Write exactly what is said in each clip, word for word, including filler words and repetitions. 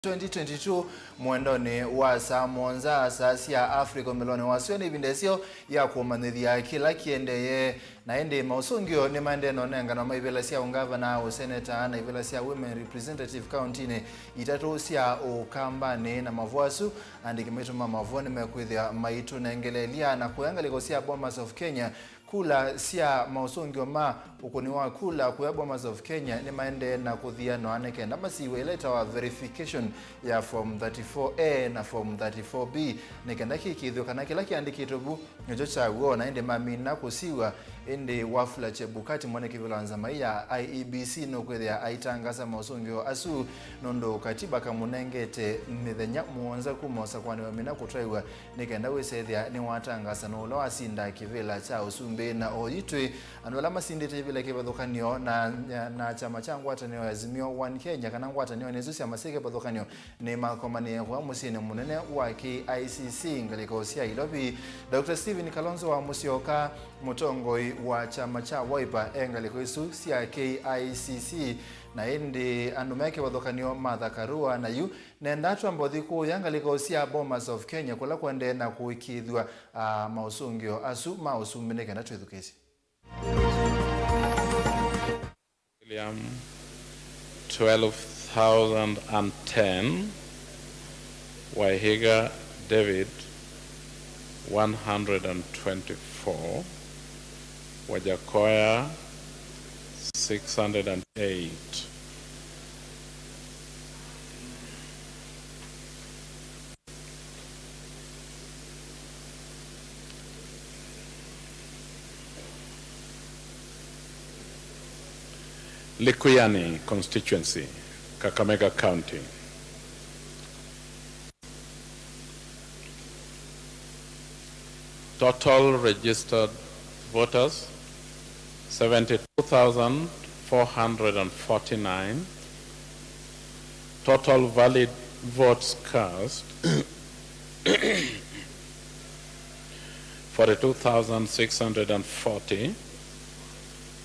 twenty twenty-two, mwendonĩ wa saa mũonza saa sya Africa. Ũmĩlonĩ wa sua nĩ ĩvinda ĩseo ya kũmanyĩthya kĩla kĩendee. Na ĩndĩ maũsũngĩo nĩmaendee na ũnenganwa ma ivĩla sya ũngavana, ũseneta na ivĩla sya women representative kauntinĩ itatũ sya Ũkambanĩ, na mavũ asu andĩki maitũ ma mavũ nĩmekwĩthĩa maitũnengeleelya. Na kũya ngalĩko sya Bomas of Kenya, kula sya maũsũngĩo ma ũkũni wa kula kũya Bomas of Kenya nĩmaendee na kũthianwa nĩ kenda masiw'e ĩla ĩtawa verification ya form thirty-four A na form thirty-four B, nĩ kenda kĩkĩĩthw'e kana kĩla kĩandĩkĩtwe vu nĩkyo kya w'o, na ĩndĩ mamina kũsiw'a. Ĩndĩ Wafula Chebukati, mwene kĩvĩla wa nzama ĩĩ ya I E B C, nũkwĩthĩa aitangasa maũsũngĩo asu, nũndũ katiba kamũnengete mĩthenya mũonza kuma ũsakũanĩ wamina kũtwaĩw'a nĩ kenda wĩsethĩa nĩwatangasa nũũ ũla wasinda kĩvĩla kya ũsumbĩ. Na oyu twĩ andũ ala masindĩte ivĩla kĩvathũkanio na, na kyama kya ngwatanĩo ya Azimio One Kenya, kana ngwatanĩonĩ isu syama syĩ kĩvathũkanio, nĩmakomanĩe kũya mũsyĩnĩ mũnene wa K I C C ngalĩko sya Ilovi. Doctor Stephen Kalonzo wa Musyoka, mũtongoi wa kyama kya Wiper, e ngalĩko isu sya K I C C, na ĩndĩ andũ me kĩvathũkanio Martha Karua. Na yu nenda twambe ũthi kũya ngalĩko sya Bomas of Kenya, kũla kũendee na kũĩkĩĩthw'a, ah, maũsũngĩo asu ma ũsumbĩ nĩ kenda twĩthukĩĩsye. William, twelve thousand and ten. Waihiga David, one hundred and twenty-four. Wajakoya, six hundred and eight. Likuyani Constituency, Kakamega County. Total registered voters, seventy-two thousand four hundred and forty-nine. Total valid votes cast, forty-two thousand six hundred and forty.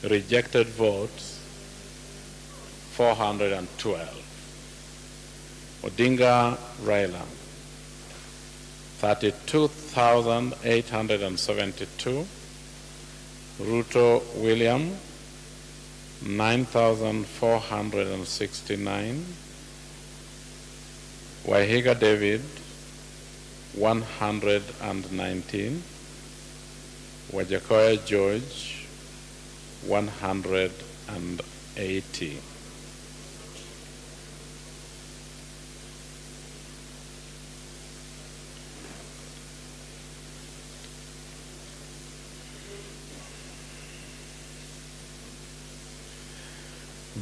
Rejected votes, four hundred and twelve. Odinga Raila, thirty-two thousand eight hundred and seventy-two. Ruto William, nine thousand four hundred and sixty-nine. Waihiga David, one hundred and nineteen. Wajakoya George, one hundred and eighty.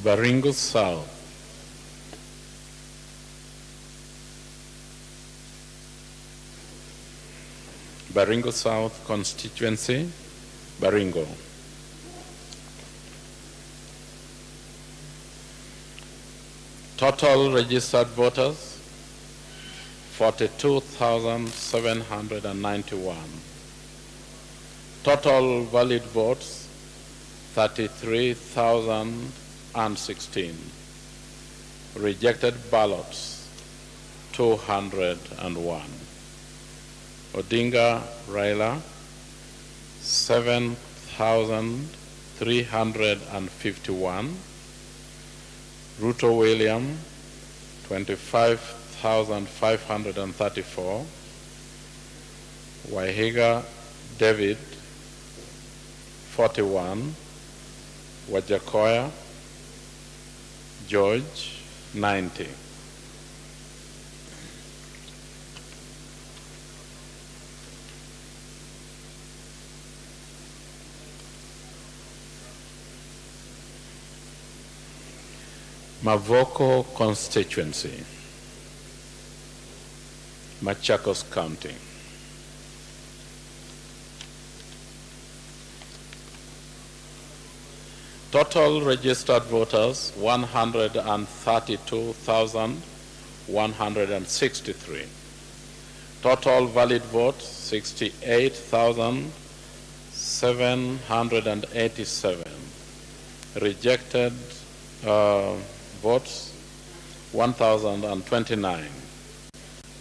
Baringo South. Baringo South Constituency, Baringo. Total registered voters, forty-two thousand seven hundred and ninety-one. Total valid votes, thirty-three thousand and sixteen. Rejected ballots, two hundred and one. Odinga Raila, seven thousand three hundred and fifty-one. Ruto William, twenty-five thousand five hundred and thirty-four. Waihiga David, forty-one. Wajakoya George, ninety. Mavoko Constituency, Machakos County. Total registered voters, one hundred and thirty-two thousand one hundred and sixty-three. Total valid votes, sixty-eight thousand seven hundred and eighty-seven. Rejected, uh, votes, one thousand and twenty-nine.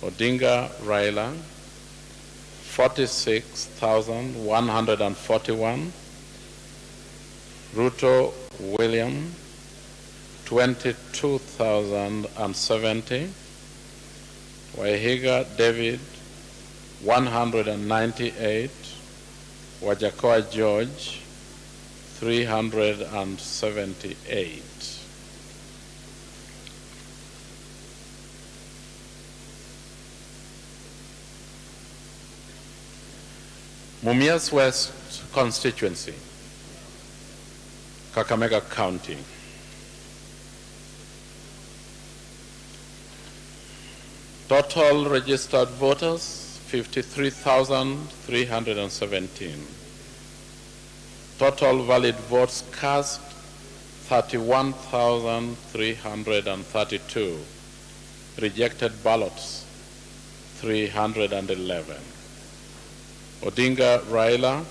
Odinga Raila, forty-six thousand one hundred and forty-one. Ruto William, twenty-two thousand and seventy. Waihiga David, one hundred and ninety-eight. Wajakoya George, three hundred and seventy-eight. Mumias West Constituency, Kakamega County. Total registered voters, fifty-three thousand three hundred and seventeen. Total valid votes cast, thirty-one thousand three hundred and thirty-two. Rejected ballots, three hundred and eleven. Odinga Raila,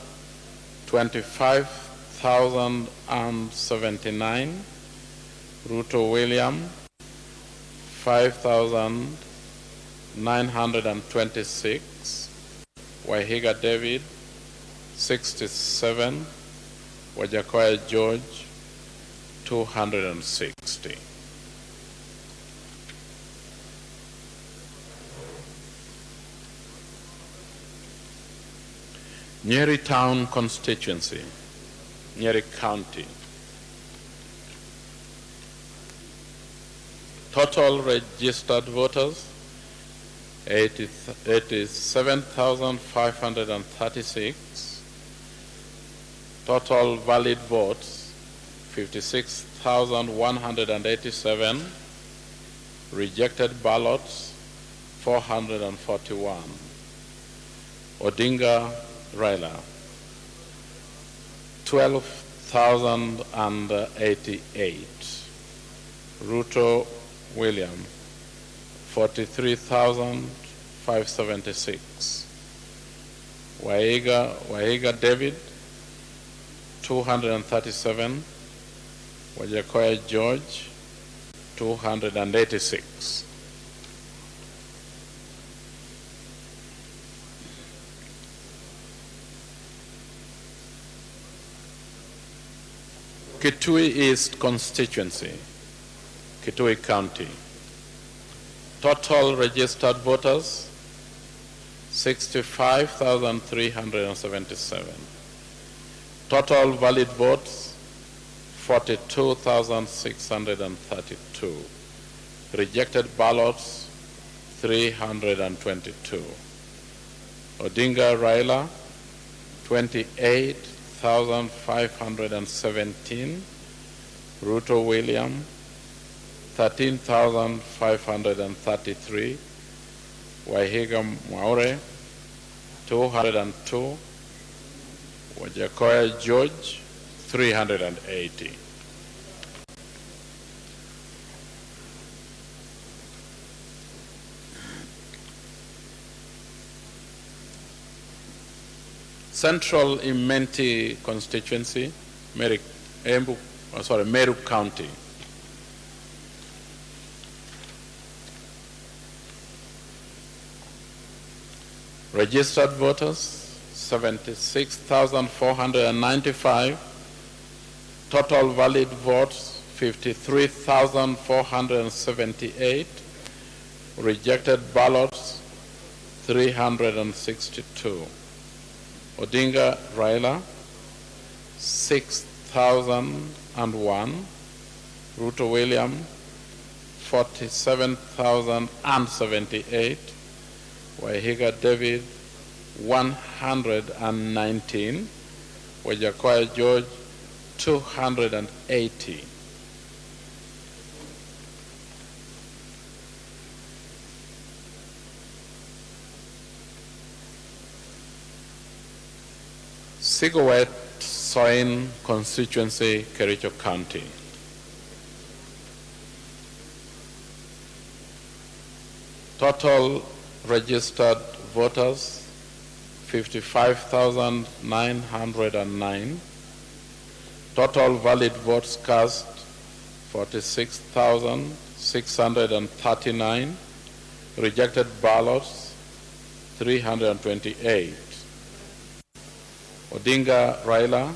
twenty-five thousand and seventy-nine. Ruto William, five thousand nine hundred and twenty-six. Waihiga David, sixty-seven. Wajakoya George, two hundred and sixty. Nyeri Town Constituency, Nyeri County. Total registered voters, eighty, eighty-seven thousand five hundred and thirty-six. Total valid votes, fifty-six thousand one hundred and eighty-seven. Rejected ballots, four hundred and forty-one. Odinga Raila, twelve thousand and eighty-eight. Ruto William, forty-three thousand five seventy-six. Waihiga, Waihiga David, two hundred and thirty-seven. Wajakoya George, two hundred and eighty-six. Kitui East Constituency, Kitui County. Total registered voters, sixty-five thousand three hundred and seventy-seven. Total valid votes, forty-two thousand six hundred and thirty-two. Rejected ballots, three hundred and twenty-two. Odinga Raila, twenty-eight thousand five hundred and seventeen. Ruto William, thirteen thousand five hundred and thirty-three. Waihiga Mwaure, two hundred and two. Wajakoya George, three hundred and eighty. Central Imenti Constituency, Meru, Embu, oh, sorry, Meru County. Registered voters, seventy-six thousand four hundred and ninety-five. Total valid votes, fifty-three thousand four hundred and seventy-eight. Rejected ballots, three hundred and sixty-two. Odinga Raila, six thousand and one. Ruto William, forty-seven thousand and seventy-eight. Waihiga David, one hundred and nineteen. Wajakoya George, two hundred and eighty. Sigowet Soin Constituency, Kericho County. Total registered voters, fifty-five thousand nine hundred and nine. Total valid votes cast, forty-six thousand six hundred and thirty-nine, rejected ballots, three hundred and twenty-eight. Odinga Raila,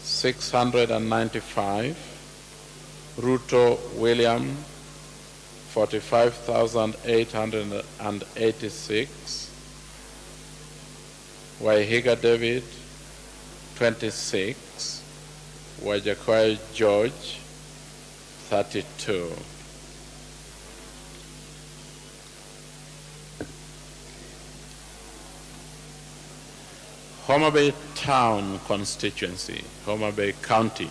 six hundred and ninety-five. Ruto William, forty-five thousand eight hundred and eighty-six. Waihiga David, twenty-six. Wajakoya George, thirty-two. Homa Bay Town Constituency, Homa Bay County.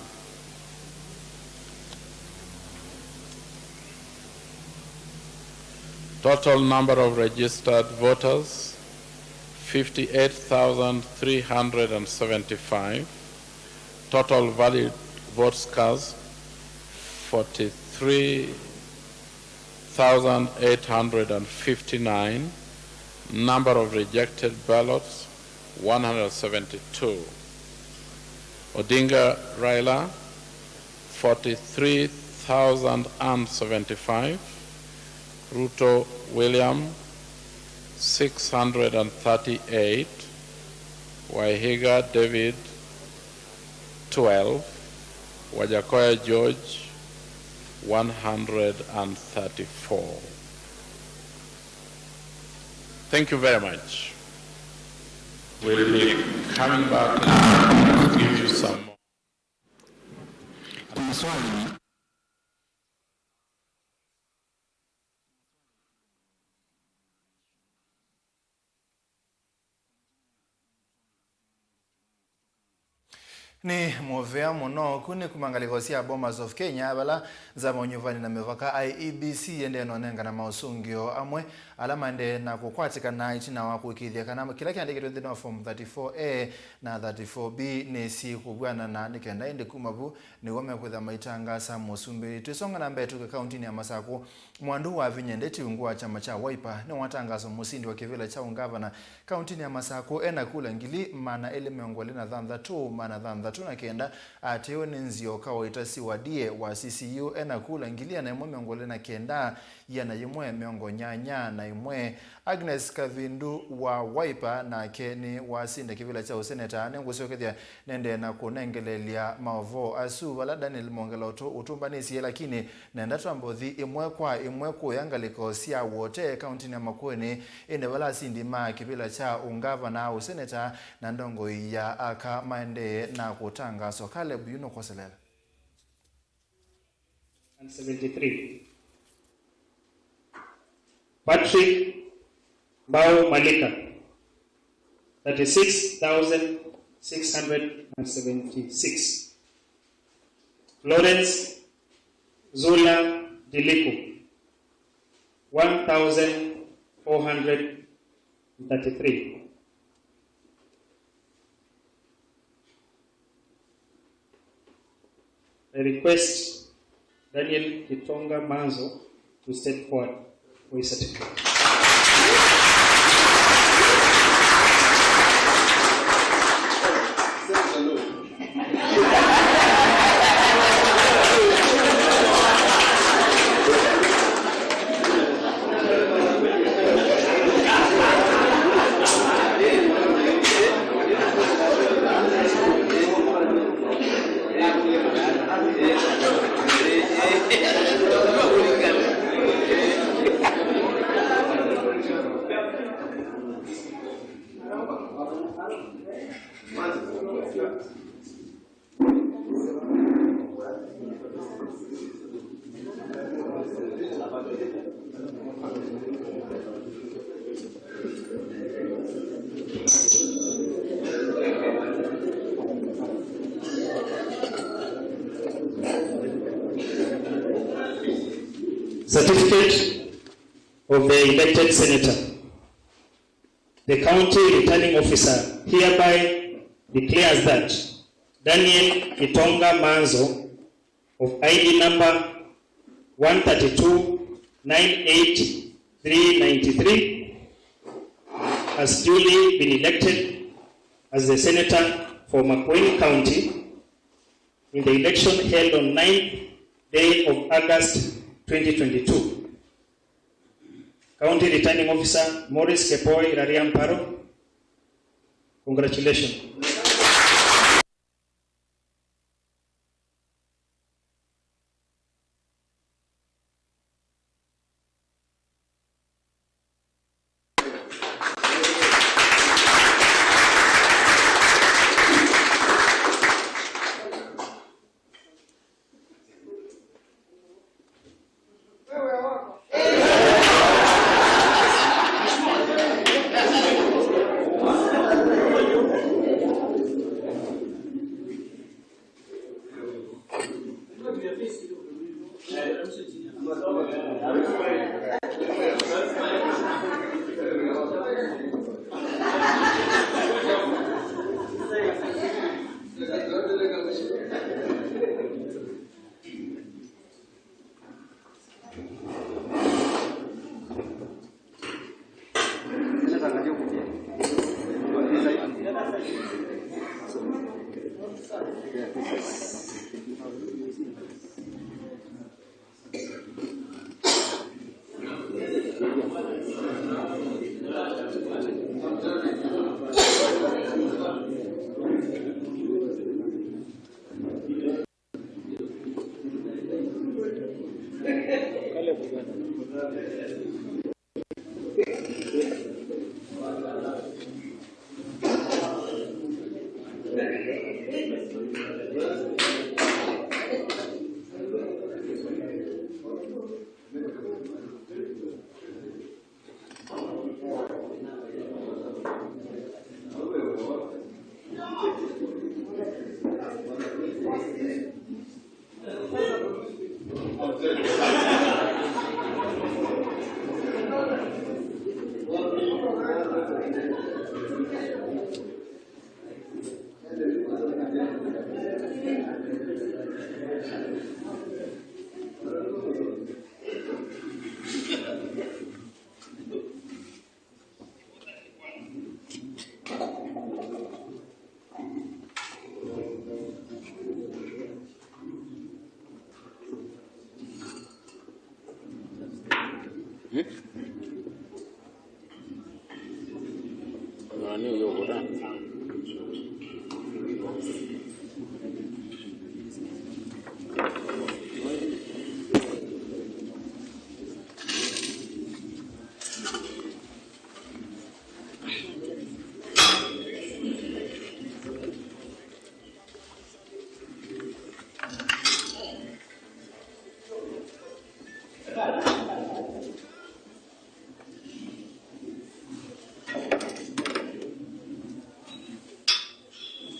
Total number of registered voters, fifty-eight thousand three hundred and seventy-five. Total valid votes cast, forty-three thousand eight hundred and fifty-nine. Number of rejected ballots, one hundred seventy-two. Odinga Raila, forty-three thousand and seventy-five. Ruto William, six hundred and thirty-eight. Waihiga David, twelve. Wajakoya George, one hundred and thirty-four. Thank you very much. We'll be coming back to give you some more. Maswali. Nĩ mũvea mũno. Ku nĩ kuma ngalĩko sya Bomas of Kenya, vala Nzama wa Ũnyuvani na Mĩvaka, I E B C, yendee na ũnengana maũsũngĩo amwe ala maendee na kũkwatĩkana ĩtina wa kũĩkĩĩthya kana kĩla kĩandĩkĩtwe nthĩnĩ wa Form thirty-four A na thirty-four B nĩ syĩkũvw'anana, nĩ kenda ĩndĩ kuma vu nĩw'o mekwĩtha maitangaasa mũsumbĩ. Twĩsonga na mbee tũke kauntinĩ ya Masakũ, Mwandu wa Vinya Ndeti, ungu wa kyama kya Wiper, nĩwatangaaswa mũsindi wa kĩvĩla kya ũngavana kauntinĩ ya Masakũ ena kula ngili maana elĩ mĩongo ĩlĩ na thanthatũ, maana thanthatũ na kenda. Atewe nĩ Nzioka Waitasi Wadie wa C C U ena kula ngili ĩana ĩmwe mĩongo ĩlĩ na kenda, ĩana yĩmwe mĩongo nyanya na ĩmwe. Agnes Kavindu wa Wiper nake nĩ wasinda kĩvĩla kya ũseneta. Nĩngũsyokethya nende na kũnengeleelya maũvoo asu vala Daniel Mongeloto ũtũmbanĩsye, lakini nenda twambe ũthi ĩmwe kwa ĩmwe kũya ngalĩko sya Wote kauntinĩ ya Makueni, ĩndĩ vala asindi ma kĩvĩla kya ũngavana, ũseneta na ndongoi ya aka maendee na kũtangaaswa. Caleb yu nũkwoselela. And seventy-three. Patrick Mbao Malika, thirty-six thousand six hundred and seventy-six. Lawrence Zula Diliku, one thousand four hundred and thirty-three. I request Daniel Kitonga Manzo to step forward for his certificate. Certificate of the elected senator. The county returning officer hereby declares that Daniel Kitonga Manzo of I D number one thirty-two nine eight three nine three has duly been elected as the senator for Makueni County in the election held on ninth day of August twenty twenty-two. County Returning Officer Morris Kepoi Iraria Mparo, congratulations.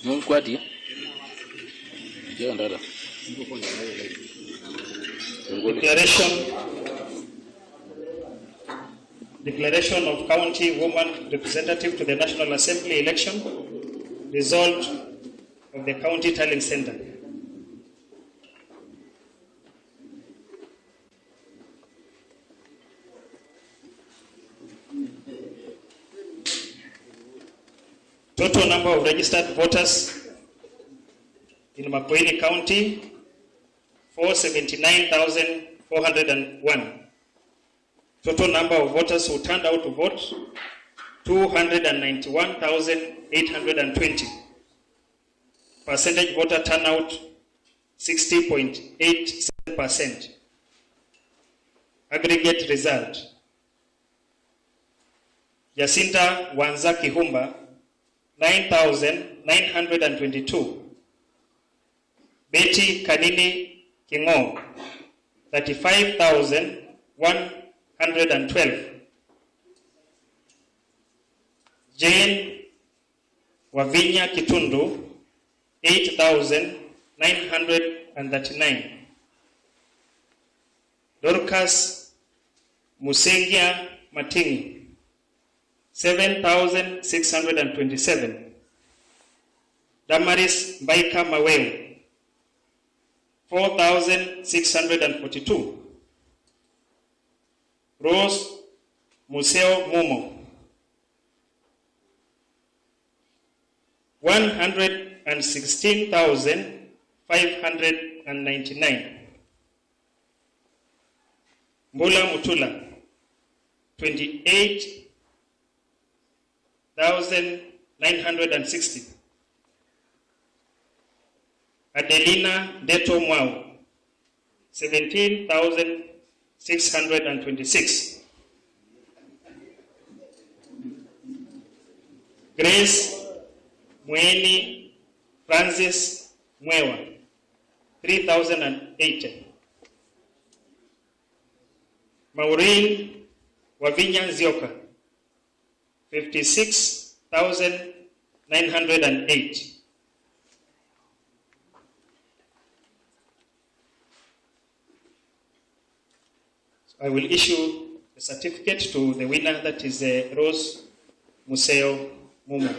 Nũkwati? Njeo ndata. Declaration. Declaration of County Woman Representative to the National Assembly election. Result of the County Tallying Center. Total number of registered voters in Makueni County, four seventy-nine thousand four hundred and one. Total number of voters who turned out to vote, two hundred and ninety-one thousand eight hundred and twenty. Percentage voter turnout, sixty point eight seven percent. Aggregate result: Jacinta Wanza Kihumba, nine thousand nine hundred and twenty-two. Betty Kanini King'o, thirty-five thousand one hundred and twelve. Jane Wavinya Kitundu, eight thousand nine hundred and thirty-nine. Dorcas Musengia Mating'i, seven thousand six hundred and twenty-seven. Damaris Mbaika Maweu, four thousand six hundred and forty-two. Rose Museo Mumo, one hundred and sixteen thousand five hundred and ninety-nine. Mbula Mutula, twenty-eight thousand nine hundred and sixty. Adelina Ndeto Mwau, seventeen thousand six hundred and twenty-six. Grace Mweni Francis Mwewa, three thousand and eighty. Maureen Wavinya Nzioka, fifty-six thousand nine hundred and eight. So I will issue the certificate to the winner, that is, uh, Rose Museo Mumo.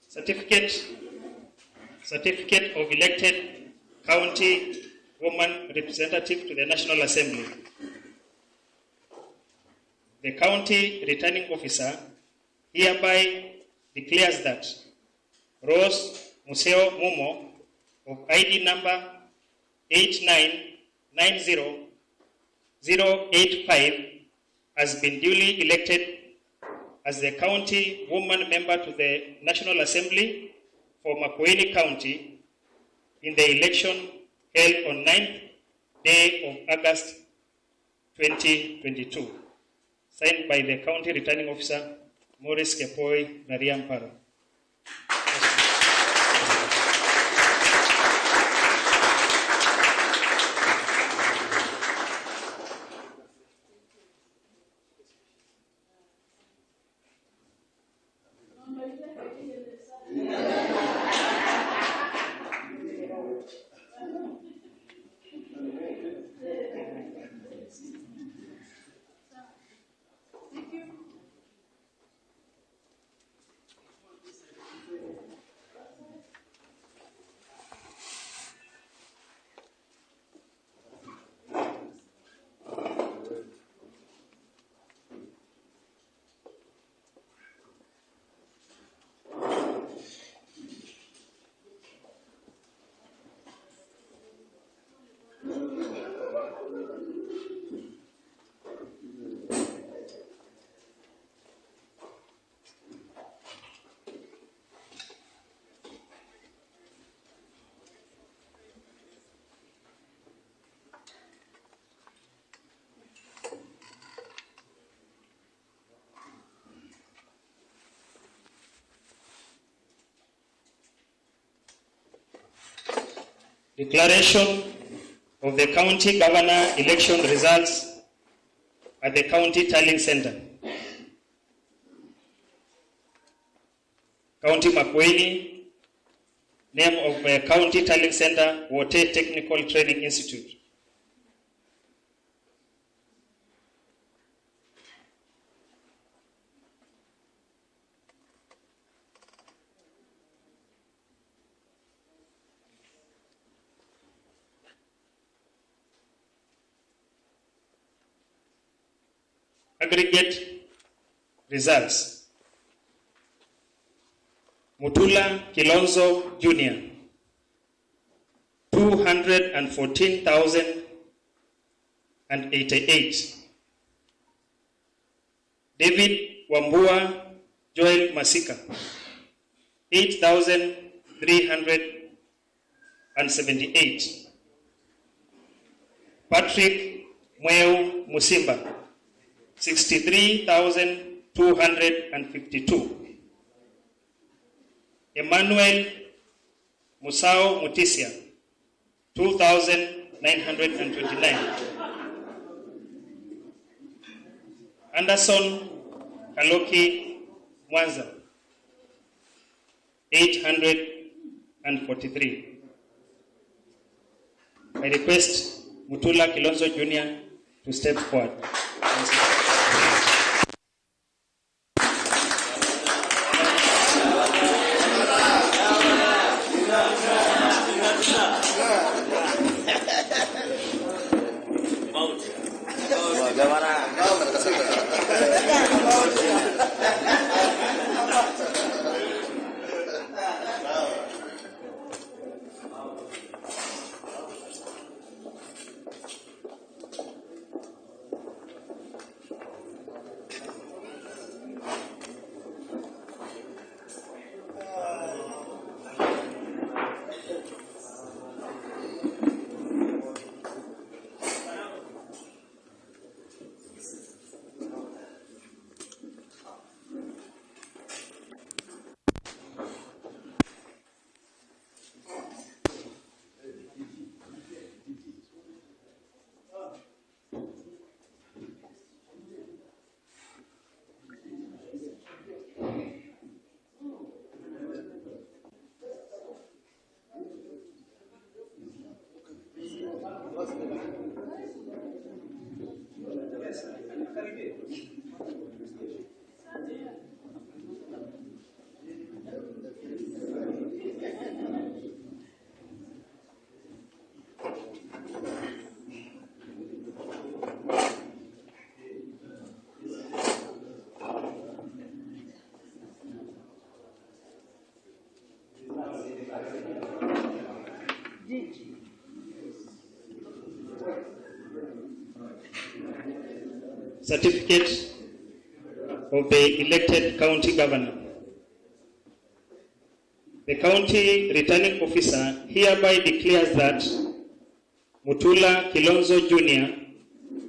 Certificate, Certificate of Elected County Woman Representative to the National Assembly. The County Returning Officer hereby declares that Rose Museo Mumo of I D number eight nine nine zero zero eight five has been duly elected as the county woman member to the National Assembly for Makueni County in the election held on ninth day of August twenty twenty-two. Signed by the County Returning Officer, Morris Kepoi Ndariamparo. Declaration of the County Governor election results at the County Tallying Centre. County Makueni, name of, uh, County Tallying Centre, Wote Technical Training Institute. Aggregate results. Mutula Kilonzo Junior, two hundred and fourteen thousand and eighty-eight. David Wambua Joel Masika, eight thousand three hundred and seventy-eight. Patrick Mweu Musimba, sixty-three thousand two hundred and fifty-two. Emmanuel Musao Mutisia, two thousand nine hundred and twenty-nine. Anderson Kaloki Mwanza, eight hundred and forty-three. I request Mutula Kilonzo Junior to step forward. Certificate of the elected county governor. The county returning officer hereby declares that Mutula Kilonzo Junior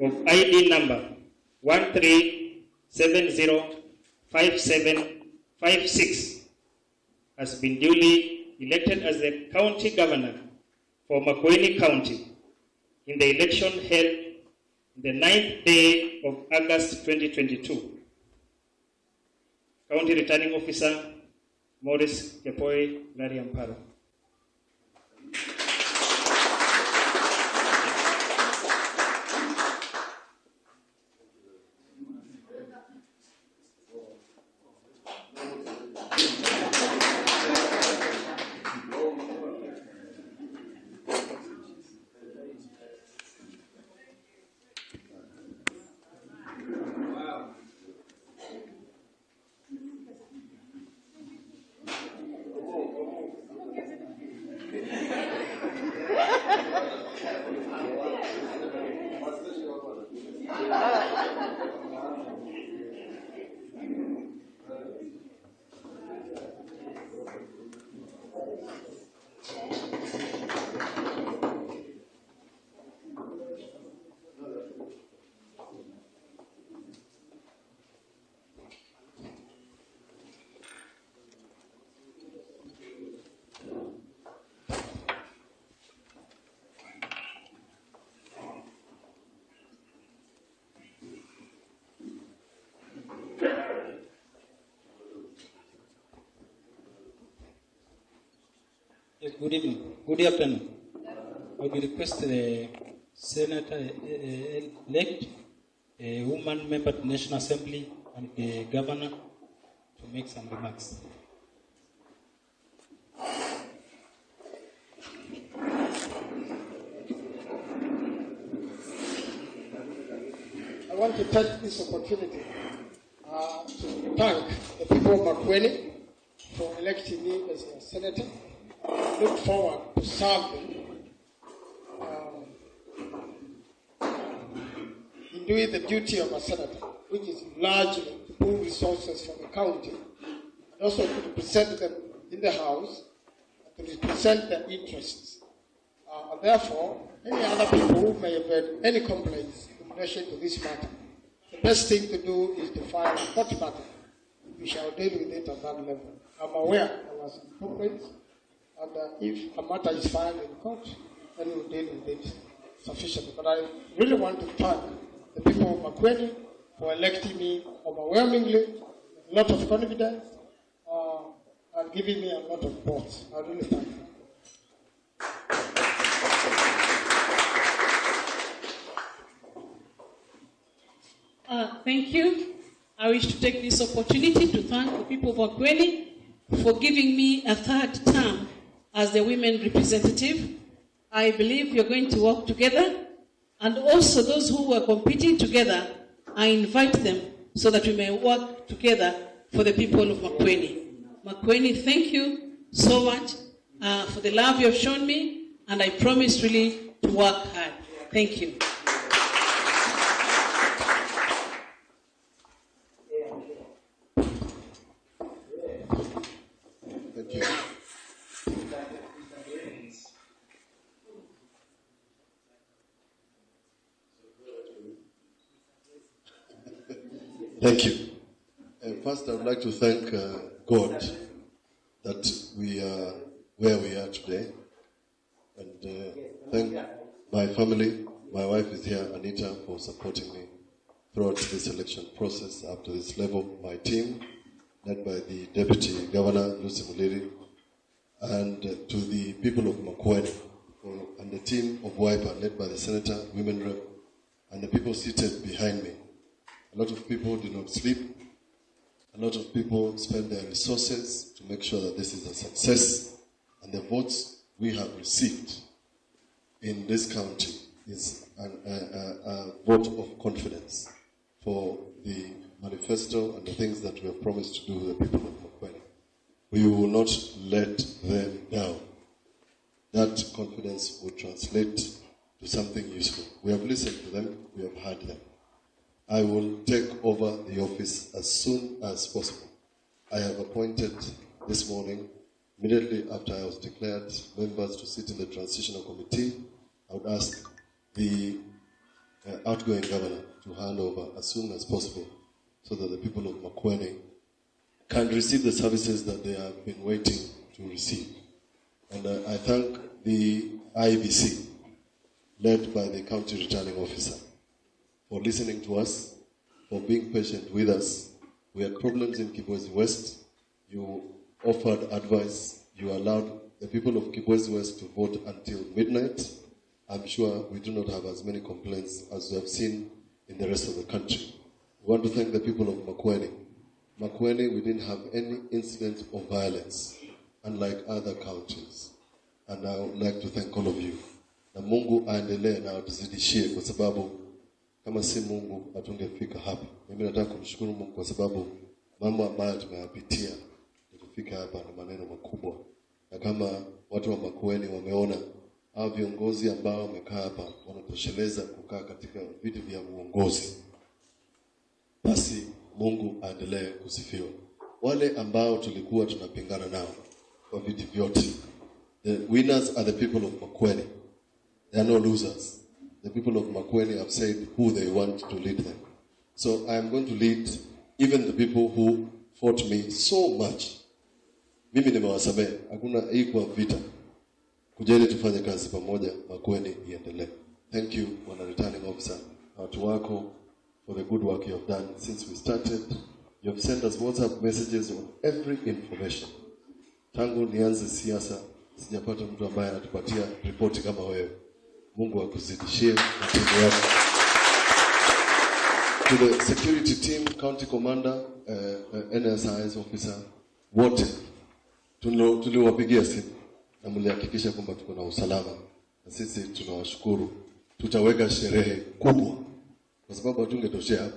of I D number one three seven zero five seven five six has been duly elected as the county governor for Makueni County in the election held in the ninth day of August twenty twenty-two. County Returning Officer, Morris Kepoi Lariamparo. Yes, good evening. Good afternoon. I would request the senator, uh, uh, elect, a woman member to National Assembly, and the governor to make some remarks. I want to take this opportunity, uh, to thank the people of Makueni for electing me as a senator. I look forward to serving, um, in doing the duty of a senator, which is largely to pool resources for the county, and also to represent them in the House, and to represent their interests. Uh, and therefore, any other people who may have had any complaints in relation to this matter, the best thing to do is to file a court matter. We shall deal with it at that level. I'm aware there were some complaints, and, uh, if a matter is filed in court, then we'll deal with it sufficiently. But I really want to thank the people of Makueni for electing me overwhelmingly, with a lot of confidence, uh, and giving me a lot of votes. I really thank you. Uh, thank you. I wish to take this opportunity to thank the people of Makueni for giving me a third term as the women representative. I believe we are going to work together, and also those who were competing together, I invite them so that we may work together for the people of Makueni. Makueni, thank you so much, uh, for the love you have shown me, and I promise really to work hard. Thank you. Thank you. Thank you. Uh, first, I would like to thank, uh, God that we are where we are today. And, uh, thank my family. My wife is here, Anita, for supporting me throughout this election process up to this level. My team, led by the Deputy Governor, Lucy Muliri, and, uh, to the people of Makueni, for, and the team of Wiper, led by the Senator, Women Rep, and the people seated behind me. A lot of people do not sleep. A lot of people spend their resources to make sure that this is a success. And the votes we have received in this county is an, a, a, a vote of confidence for the manifesto and the things that we have promised to do to the people of Makueni. We will not let them down. that confidence will translate to something useful. We have listened to them, we have heard them. I will take over the office as soon as possible. I have appointed this morning, immediately after I was declared, members to sit in the transitional committee. I would ask the uh, outgoing governor to hand over as soon as possible so that the people of Makueni can receive the services that they have been waiting to receive. And uh, I thank the I E B C, led by the county returning officer, for listening to us, for being patient with us. We had problems in Kibwezi West. You offered advice. You allowed the people of Kibwezi West to vote until midnight. I'm sure we do not have as many complaints as we have seen in the rest of the country. We want to thank the people of Makueni. Makueni, we didn't have any incident of violence, unlike other counties. And I would like to thank all of you. Na Mungu aendelee na atuzidishie, kwa sababu kama si Mungu hatungefika hapa. Mimi nataka kumshukuru Mungu kwa sababu mambo ambayo tumeyapitia ni kufika hapa ni maneno makubwa, na kama watu wa Makueni wameona, hao viongozi ambao wamekaa hapa wanatosheleza kukaa katika viti vya uongozi, basi Mungu aendelee kusifiwa. Wale ambao tulikuwa tunapingana nao kwa viti vyote, the winners are the people of Makueni. There are no losers. The people of Makueni have said who they want to lead them. So I am going to lead even the people who fought me so much. Mimi nimewasamehe, hakuna hii kwa vita. Kujeni tufanye kazi pamoja, Makueni iendelee. Thank you, bwana returning officer, na watu wako, for the good work you have done since we started. You have sent us WhatsApp messages on every information. Tangu nianze siasa, sijapata mtu ambaye anatupatia ripoti kama wewe. Mungu akuzidishie na timu yako. To the security team, county commander, uh, uh, N S I S officer, wote tulio- tuliwapigia simu na mlihakikisha kwamba tuko na usalama, na sisi tunawashukuru. Tutaweka sherehe kubwa, kwa sababu hatungetoshea.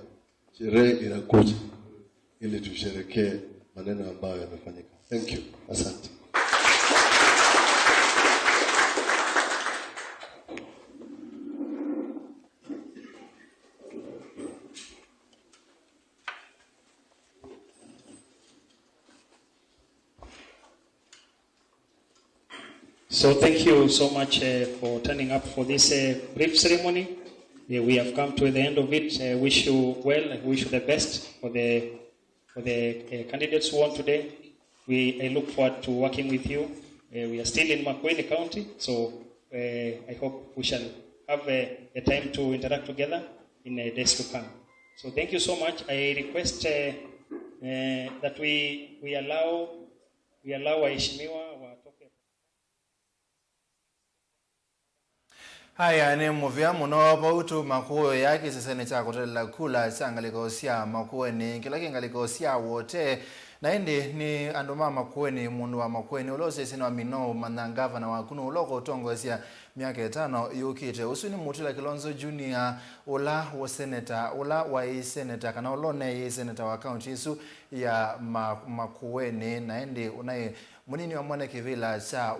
Sherehe inakuja ili tusherekee maneno ambayo yamefanyika. Thank you. Asante. So thank you so much uh, for turning up for this uh, brief ceremony. Uh, we have come to the end of it. I wish you well. I wish you the best for the for the uh, candidates who won today. We I look forward to working with you. Uh, we are still in Makueni County, so uh, I hope we shall have uh, a time to interact together in uh, days to come. So thank you so much. I request uh, uh, that we we allow we allow waheshimiwa watoke. Aya nĩ mũvea mũno vau tũmakũũĩa kĩsesenĩ kya kũtelela kula kya ngalĩko sya Makueni kĩla kĩ ngalĩko sya Wote. Na ĩndĩ nĩ andũ ma Makueni, mũndũ wa Makueni ũla ũsyaĩsye nĩ wa Mino Manya, ngavana waku nũũ ũla ũkũtongoesya myaka ĩtano yũkĩte. Ũsu nĩ Mutula Kilonzo Junior, ũla seneta, ũla waĩ seneta kana ũla ũneeie seneta wa kaunti ĩsu ya Ma- Makueni, na ĩndĩ ũnaĩ mũnini wa mwene kĩvĩla kya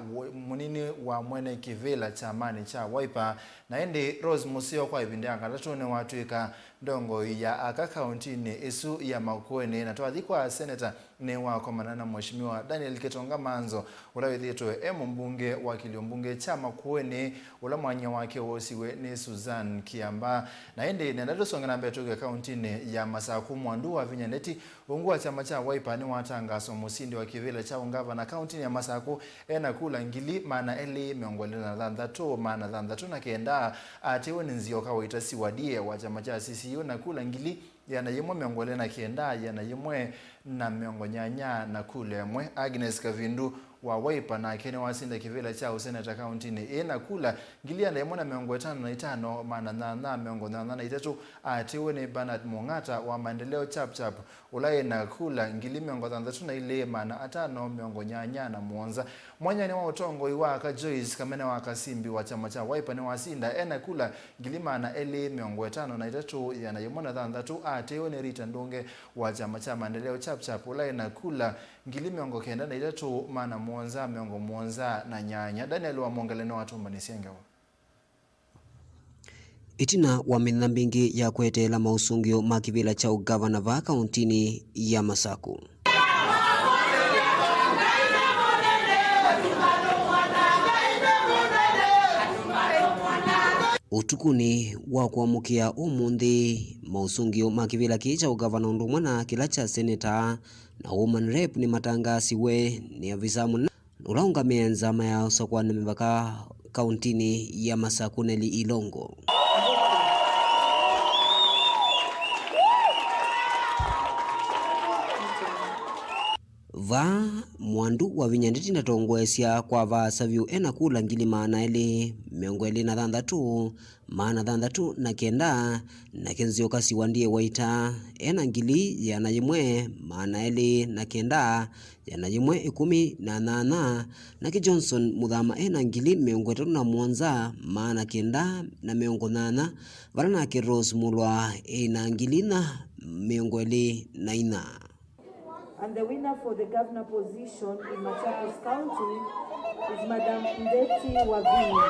mũnini wa mwene kĩvĩla kyamanĩ kya Wiper. Na ĩndĩ Rose Mũseo kwa ĩvinda ya katatũ nĩwatw'ĩka ndongoi ya aka kauntinĩ ĩsu ya Makueni, na twathi kwa seneta nĩwakomana na Mheshimiwa Daniel Ketonga Manzo, ũla wĩthĩĩtwe e mũmbunge wa kĩlio mbunge kya Makueni, ũla mwanya wake wosiwe nĩ Susan Kiamba. Na ĩndĩ nenda tũsonge na mbee tũke kauntinĩ ya Masaku, Mwandu wa Vinya Ndeti, ungu wa kyama kya Wiper nĩwatangaaswa mũsindi wa kĩvĩla kya ũngavana kauntinĩ ya Masaku e na kula ngili maana elĩ mĩongo ĩlĩ na thanthatũ, maana thanthatũ na kenda. Aatĩĩwe nĩ Nzioka Waitasi Wadie wa kyama kya C C U na kula ngili ĩana yĩmwe mĩongo ĩlĩ na kenda, ĩana yĩmwe na mĩongo nyanya na kula ĩmwe. Agnes Kavindu wa Wiper nake nĩwasinda kĩvĩla kya ũseneta kauntinĩ ĩĩ na kula ngili ĩana yĩmwe na mĩongo ĩtano na itano, maana nyanya mĩongo nyanya na itatũ. Aatĩĩwe nĩ Bernard Mung'ata wa Maendeleo Chap Chap, ũla ĩ na kula ngili mĩongo thanthatũ na ilĩ, maana atano mĩongo nyanya na mũonza. Mwanyanĩ wa ũtongoi wa aka, Joyce Kamene wa Kasimbi wa kyama kya Wiper nĩwasinda e na kula ngili maana elĩ mĩongo ĩtano na itatũ, ĩana yĩmwe na thanthatũ. Aatĩĩwe nĩ Rita Ndunge wa kyama kya Maendeleo Chap Chap, ũla ena kula ngili mĩongo kenda na itatũ, maana mũonza mĩongo mũonza na nyanya. Daniel Wamwongele nĩwatũmbanĩsye ngewa. Ĩtina wa mĩthenya mbingĩ ya kweteela maũsũngĩo ma kĩvĩla kya ũgavana vaa kaũntinĩ ya Masaku, ũtukũnĩ wa kũamũkĩa ũmũnthĩ, maũsũngĩo ma kĩvĩla kĩĩ kya ũgavana ũndũ ũmwe na kĩla kya seneta na woman rep nĩmatangaasiwe nĩ avisa mũnene ũla ũngamĩe nzama ya ũsakũani mĩvaka kaũntinĩ ya Masaku, Nelly Ilongo. Vaa, Mwandu Wavinya Ndeti ndatongoesya kwa vaasa vyũ ena kula ngili maana elĩ mĩongo ĩlĩ na thanthatũ, maana thanthatũ na kenda, nake Nzioka Siwandie Waita ena ngili ĩana yĩmwe, maana elĩ na kenda, ĩana yĩmwe ĩkũmi na nyanya, nake Johnson Mũthama ena ngili mĩongo ĩtatũ na mũonza, maana kenda na mĩongo nyanya, vala nake Rose Mulwa ena ngili inya mĩongo ĩlĩ na inya. And the winner for the governor position in Machakos County is Madam Ndeti Wavinya.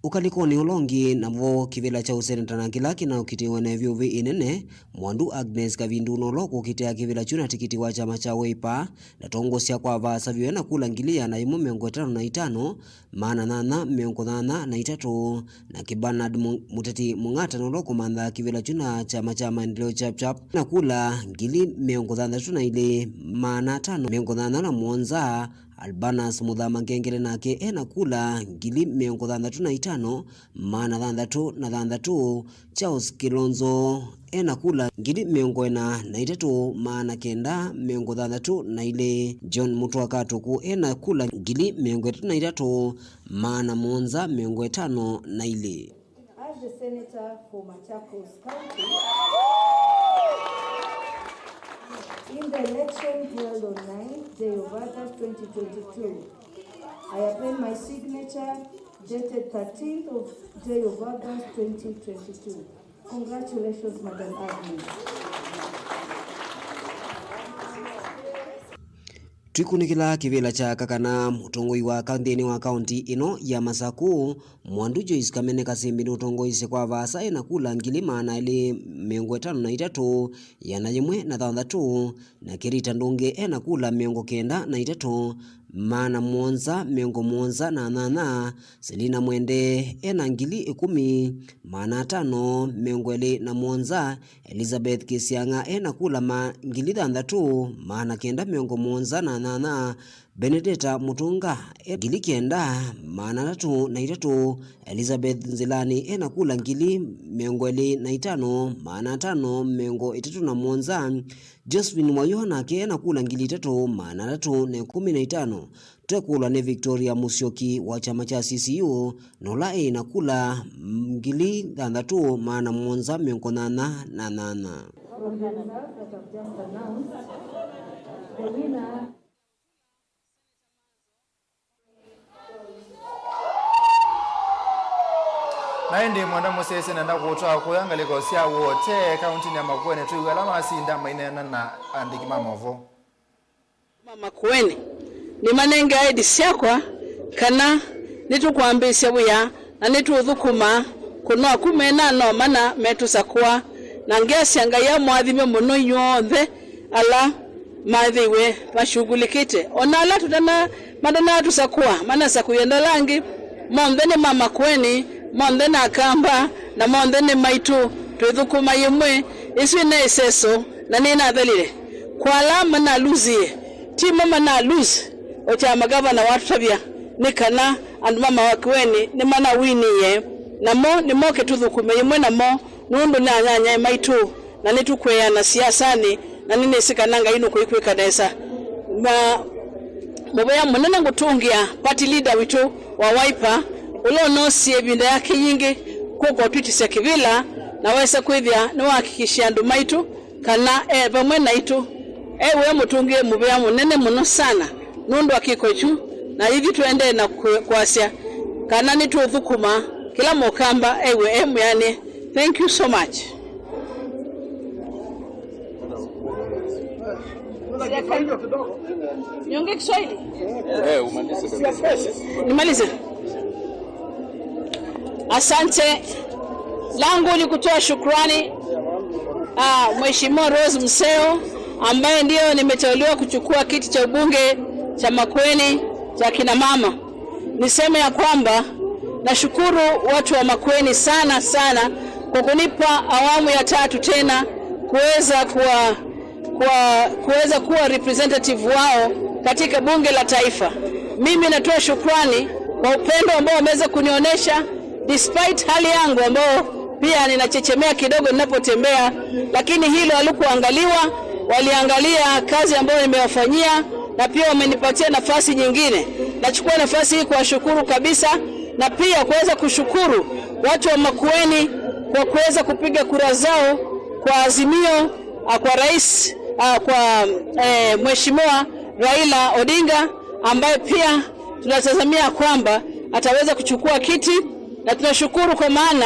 Ũkalĩkonĩ ũla ũngĩ, navo kĩvĩla kya ũseneta na kĩla kĩnaũkitĩwe na ĩvyũvĩ ĩnene, Mwandu Agnes Kavindu nũla ũkũkitĩa kĩvĩla kyu na tikiti wa kyama kya Wiper, ndatongosya kwa vaasa vyũ ena kula ngili ĩana yĩmwe mĩongo ĩtano na itano, maana nyanya mĩongo nyanya na itatũ, nake Bernard Mu-, Mũteti Mũng'ata nũla ũkũmantha kĩvĩla kyu na kyama kya Maendeleo Chap Chap na kula ngili mĩongo thanthatũ na ilĩ, maana atano mĩongo nyanya na mũonza, Albanas Mũthama Ngengere nake ena kula ngili mĩongo thanthatũ na itano, maana thanthatũ na thanthatũ, Charles Kilonzo ena kula ngili mĩongo ĩna na itatũ, maana kenda mĩongo thanthatũ na ilĩ. John Mũtwa Katuku ena kula ngili mĩongo ĩtatũ na itatũ, maana mũonza mĩongo ĩtano na ilĩ. As the senator for Machakos County, in the election held on ninth day of August twenty twenty-two, I append my signature dated thirteenth of day of August twenty twenty-two. Congratulations, Madam Agnes. Twikunĩkĩla kĩvĩla kya kakana, mũtongoi wa ka-, nthĩnĩ wa kaũnti ĩno ya Masaku, Mwandu Joyce Kamene Kasimbi nũtongoisye kwa vaasa ena kula ngili maana elĩ mĩongo ĩtano na itatũ, ĩana yĩmwe na thanthatũ, nake Rita Ndũngĩ ena kula mĩongo kenda na itatũ, maana mũonza mĩongo mũonza na nyanya, Selina Mwende ena ngili ĩkũmi, maana atano mĩongo ĩlĩ na mũonza, Elizabeth Kĩsiang'a ena kula ma ngili thanthatũ, maana kenda mĩongo mũonza na nyanya, Benedetta Mũtũnga e ngili kenda, maana atatũ na itatũ, Elizabeth Nzilani ena kula ngili mĩongo ĩlĩ na itano, maana atano mĩongo ĩtatũ na mũonza, Josephine Mwayũ nake ena kula ngili itatũ, maana atatũ na ĩkũmi na itano. Twekũlwa nĩ Victoria Musyoki wa kyama kya C C U, na ũla ĩ na kula ngili thanthatũ, maana mũonza mĩongo nyanya na nyanya. From the results that I've just announced, the winner Na ĩndĩ mwenda mũsyaĩĩsye nenda kũtwaa kũya ngalĩko sya Wote, kaũntinĩ ya Makueni, twĩw'e ala masinda maineena na andĩki ma maũvoo. Ma Makueni, nĩmanenge I D syakwa kana nĩtũkwambĩĩsya wĩa na nĩtũũthũkũma kũnoa kuma ĩna no mana metũsakũa. Na ngeasya Ngai amũathime mũno inyw'onthe ala mathĩiwe mashughulikĩte. O na ala tũtana-, matanatũsakũa, manasakũie ndalangĩ, monthe nĩ ma Makueni, monthe na Akamba, na monthe nĩ maitũ. Twĩthũkũma yĩmwe, ĩsu ĩna ĩseso, na nĩnathelile. Kwa ala manalusie, ti mo manalusi, o kyama gavana watũtavya, nĩ kana andũ ma Makueni nĩmanawinie, namo nĩmoke tũthũkũme yĩmwe namo, nũndũ nĩ anyanyae maitũ, na nĩtũkwĩana siasanĩ, na nĩnĩsĩ kana Ngai nũkũikwĩka nesa. Ma-, mũvea mũnene ngũtũngĩa party leader witũ wa Wiper, ũla ũnosie ĩvinda yake yingĩ kũka ũtwĩtĩsya kĩvĩla, na wesa kwĩthĩa nĩwahakikishia andũ maitũ kana e vamwe naitũ. E we mũtũngĩe mũvea mũnene mũno sana nũndũ wa kĩko kyu, na ithyĩ tũendee na kwĩ-, kwasya kana nĩtũũthũkũma kĩla mũkamba ew'e e mwĩanĩe. Thank you so much. Niongee Kiswahili? Eh, umalize kabisa. Nimalize? Asante. Langu ni kutoa shukrani, ah, Mheshimiwa Rose Mseo, ambaye ndiyo nimeteuliwa kuchukua kiti cha ubunge cha Makueni cha kina mama. Niseme ya kwamba nashukuru watu wa Makueni sana sana kwa kunipa awamu ya tatu tena kuweza kuwa, kuwa, kuweza kuwa representative wao katika bunge la taifa. Mimi natoa shukrani kwa upendo ambao wameweza kunionyesha despite hali yangu ambayo pia ninachechemea kidogo ninapotembea, lakini hilo halikuangaliwa. Waliangalia kazi ambayo nimewafanyia na pia wamenipatia nafasi nyingine. Nachukua nafasi hii kuwashukuru kabisa na pia kuweza kushukuru watu wa Makueni kwa kuweza kupiga kura zao kwa Azimio, ah, kwa rais, ah, kwa, eh, Mheshimiwa Raila Odinga, ambaye pia tunatazamia kwamba ataweza kuchukua kiti, na tunashukuru kwa maana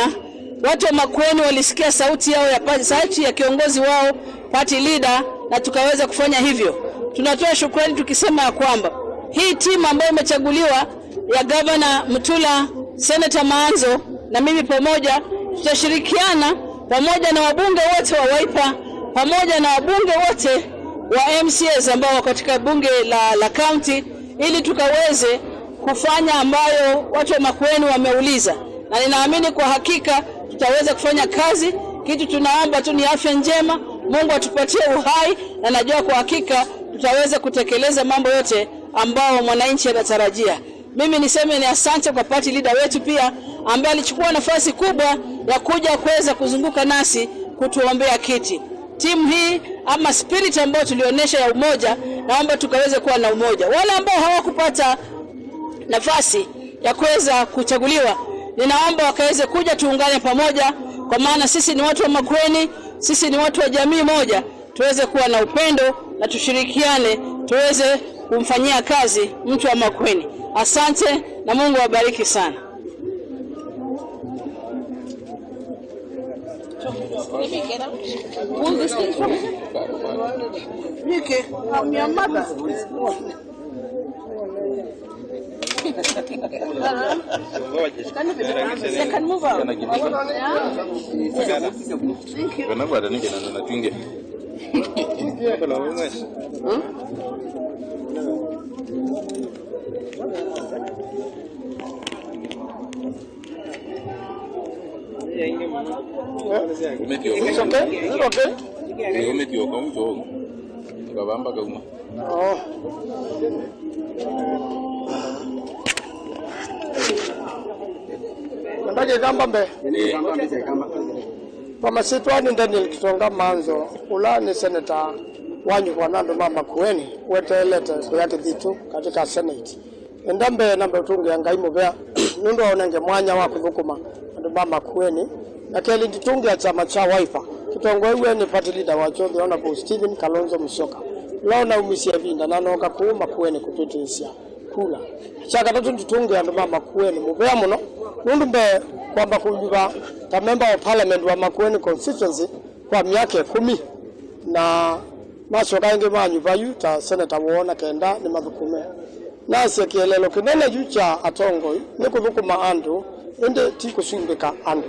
watu wa Makueni walisikia sauti yao ya pa-, sauti ya kiongozi wao, party leader, na tukaweza kufanya hivyo. Tunatoa shukrani tukisema ya kwamba hii timu ambayo imechaguliwa ya Gavana Mutula, Senator Maanzo na mimi pamoja tutashirikiana pamoja na wabunge wote wa Wiper pamoja na wabunge wote wa M C As ambao wako katika bunge la, la county ili tukaweze kufanya ambayo watu wa Makueni wameuliza, na ninaamini kwa hakika tutaweza kufanya kazi. Kitu tunaomba tu ni afya njema, Mungu atupatie uhai, na najua kwa hakika tutaweza kutekeleza mambo yote ambao mwananchi anatarajia. Mimi niseme ni asante kwa party leader wetu pia, ambaye alichukua nafasi kubwa ya kuja kuweza kuzunguka nasi kutuombea kiti. Timu hii ama spirit ambayo tulionyesha ya umoja, naomba tukaweze kuwa na umoja. Wale ambao hawakupata nafasi ya kuweza kuchaguliwa, ninaomba wakaweze kuja tuungane pamoja, kwa maana sisi ni watu wa Makueni, sisi ni watu wa jamii moja, tuweze kuwa na upendo na tushirikiane, tuweze kumfanyia kazi mtu wa Makueni. Asante na Mungu awabariki sana. Pull this thing for me. Vicky, I'm your mother. Can you be, they can move out. Yeah. Thank you. Wanakwata nĩ kĩna na twingĩ. Umĩtyoka. It's okay. It's okay. Ĩĩ, umĩtyoka ũu. Kavamba kauma. Oh. Ndagĩka mbambe. Ĩĩ. Kwa masyĩtwa nĩ Daniel Kitonga Manzo, ũla nĩ seneta wanyuvwa na andũ ma Makueni, weteelete kũya kĩthitũ katika Senate. Enda mbee nambe ũtũngĩa Ngai mũvea nũndũ wa ũnenge mwanya wa kũthũkũma andũ ma Makueni. Na kelĩ, nditũngĩa kyama kya Wiper kĩtongoew'e nĩ party leader wakyo, the Honorable Stephen Kalonzo Musyoka, ũla ũnaumisye ĩvinda na nooka kũũ Makueni kũtwĩtĩĩsya kula. Kya katatũ, nditũngĩa andũ ma Makueni mũvea mũno nũndũ mbee kwamba kũnyuva ta member of parliament wa Makueni constituency kwa myaka ĩkũmi, na masyoka ĩngĩ manyuva yu ta seneta woo na kenda nĩmathũkũme. Nasya kĩeleelo kĩnene yu kya atongoi nĩ kũthũkũma andũ, ĩndĩ ti kũsumbĩka andũ.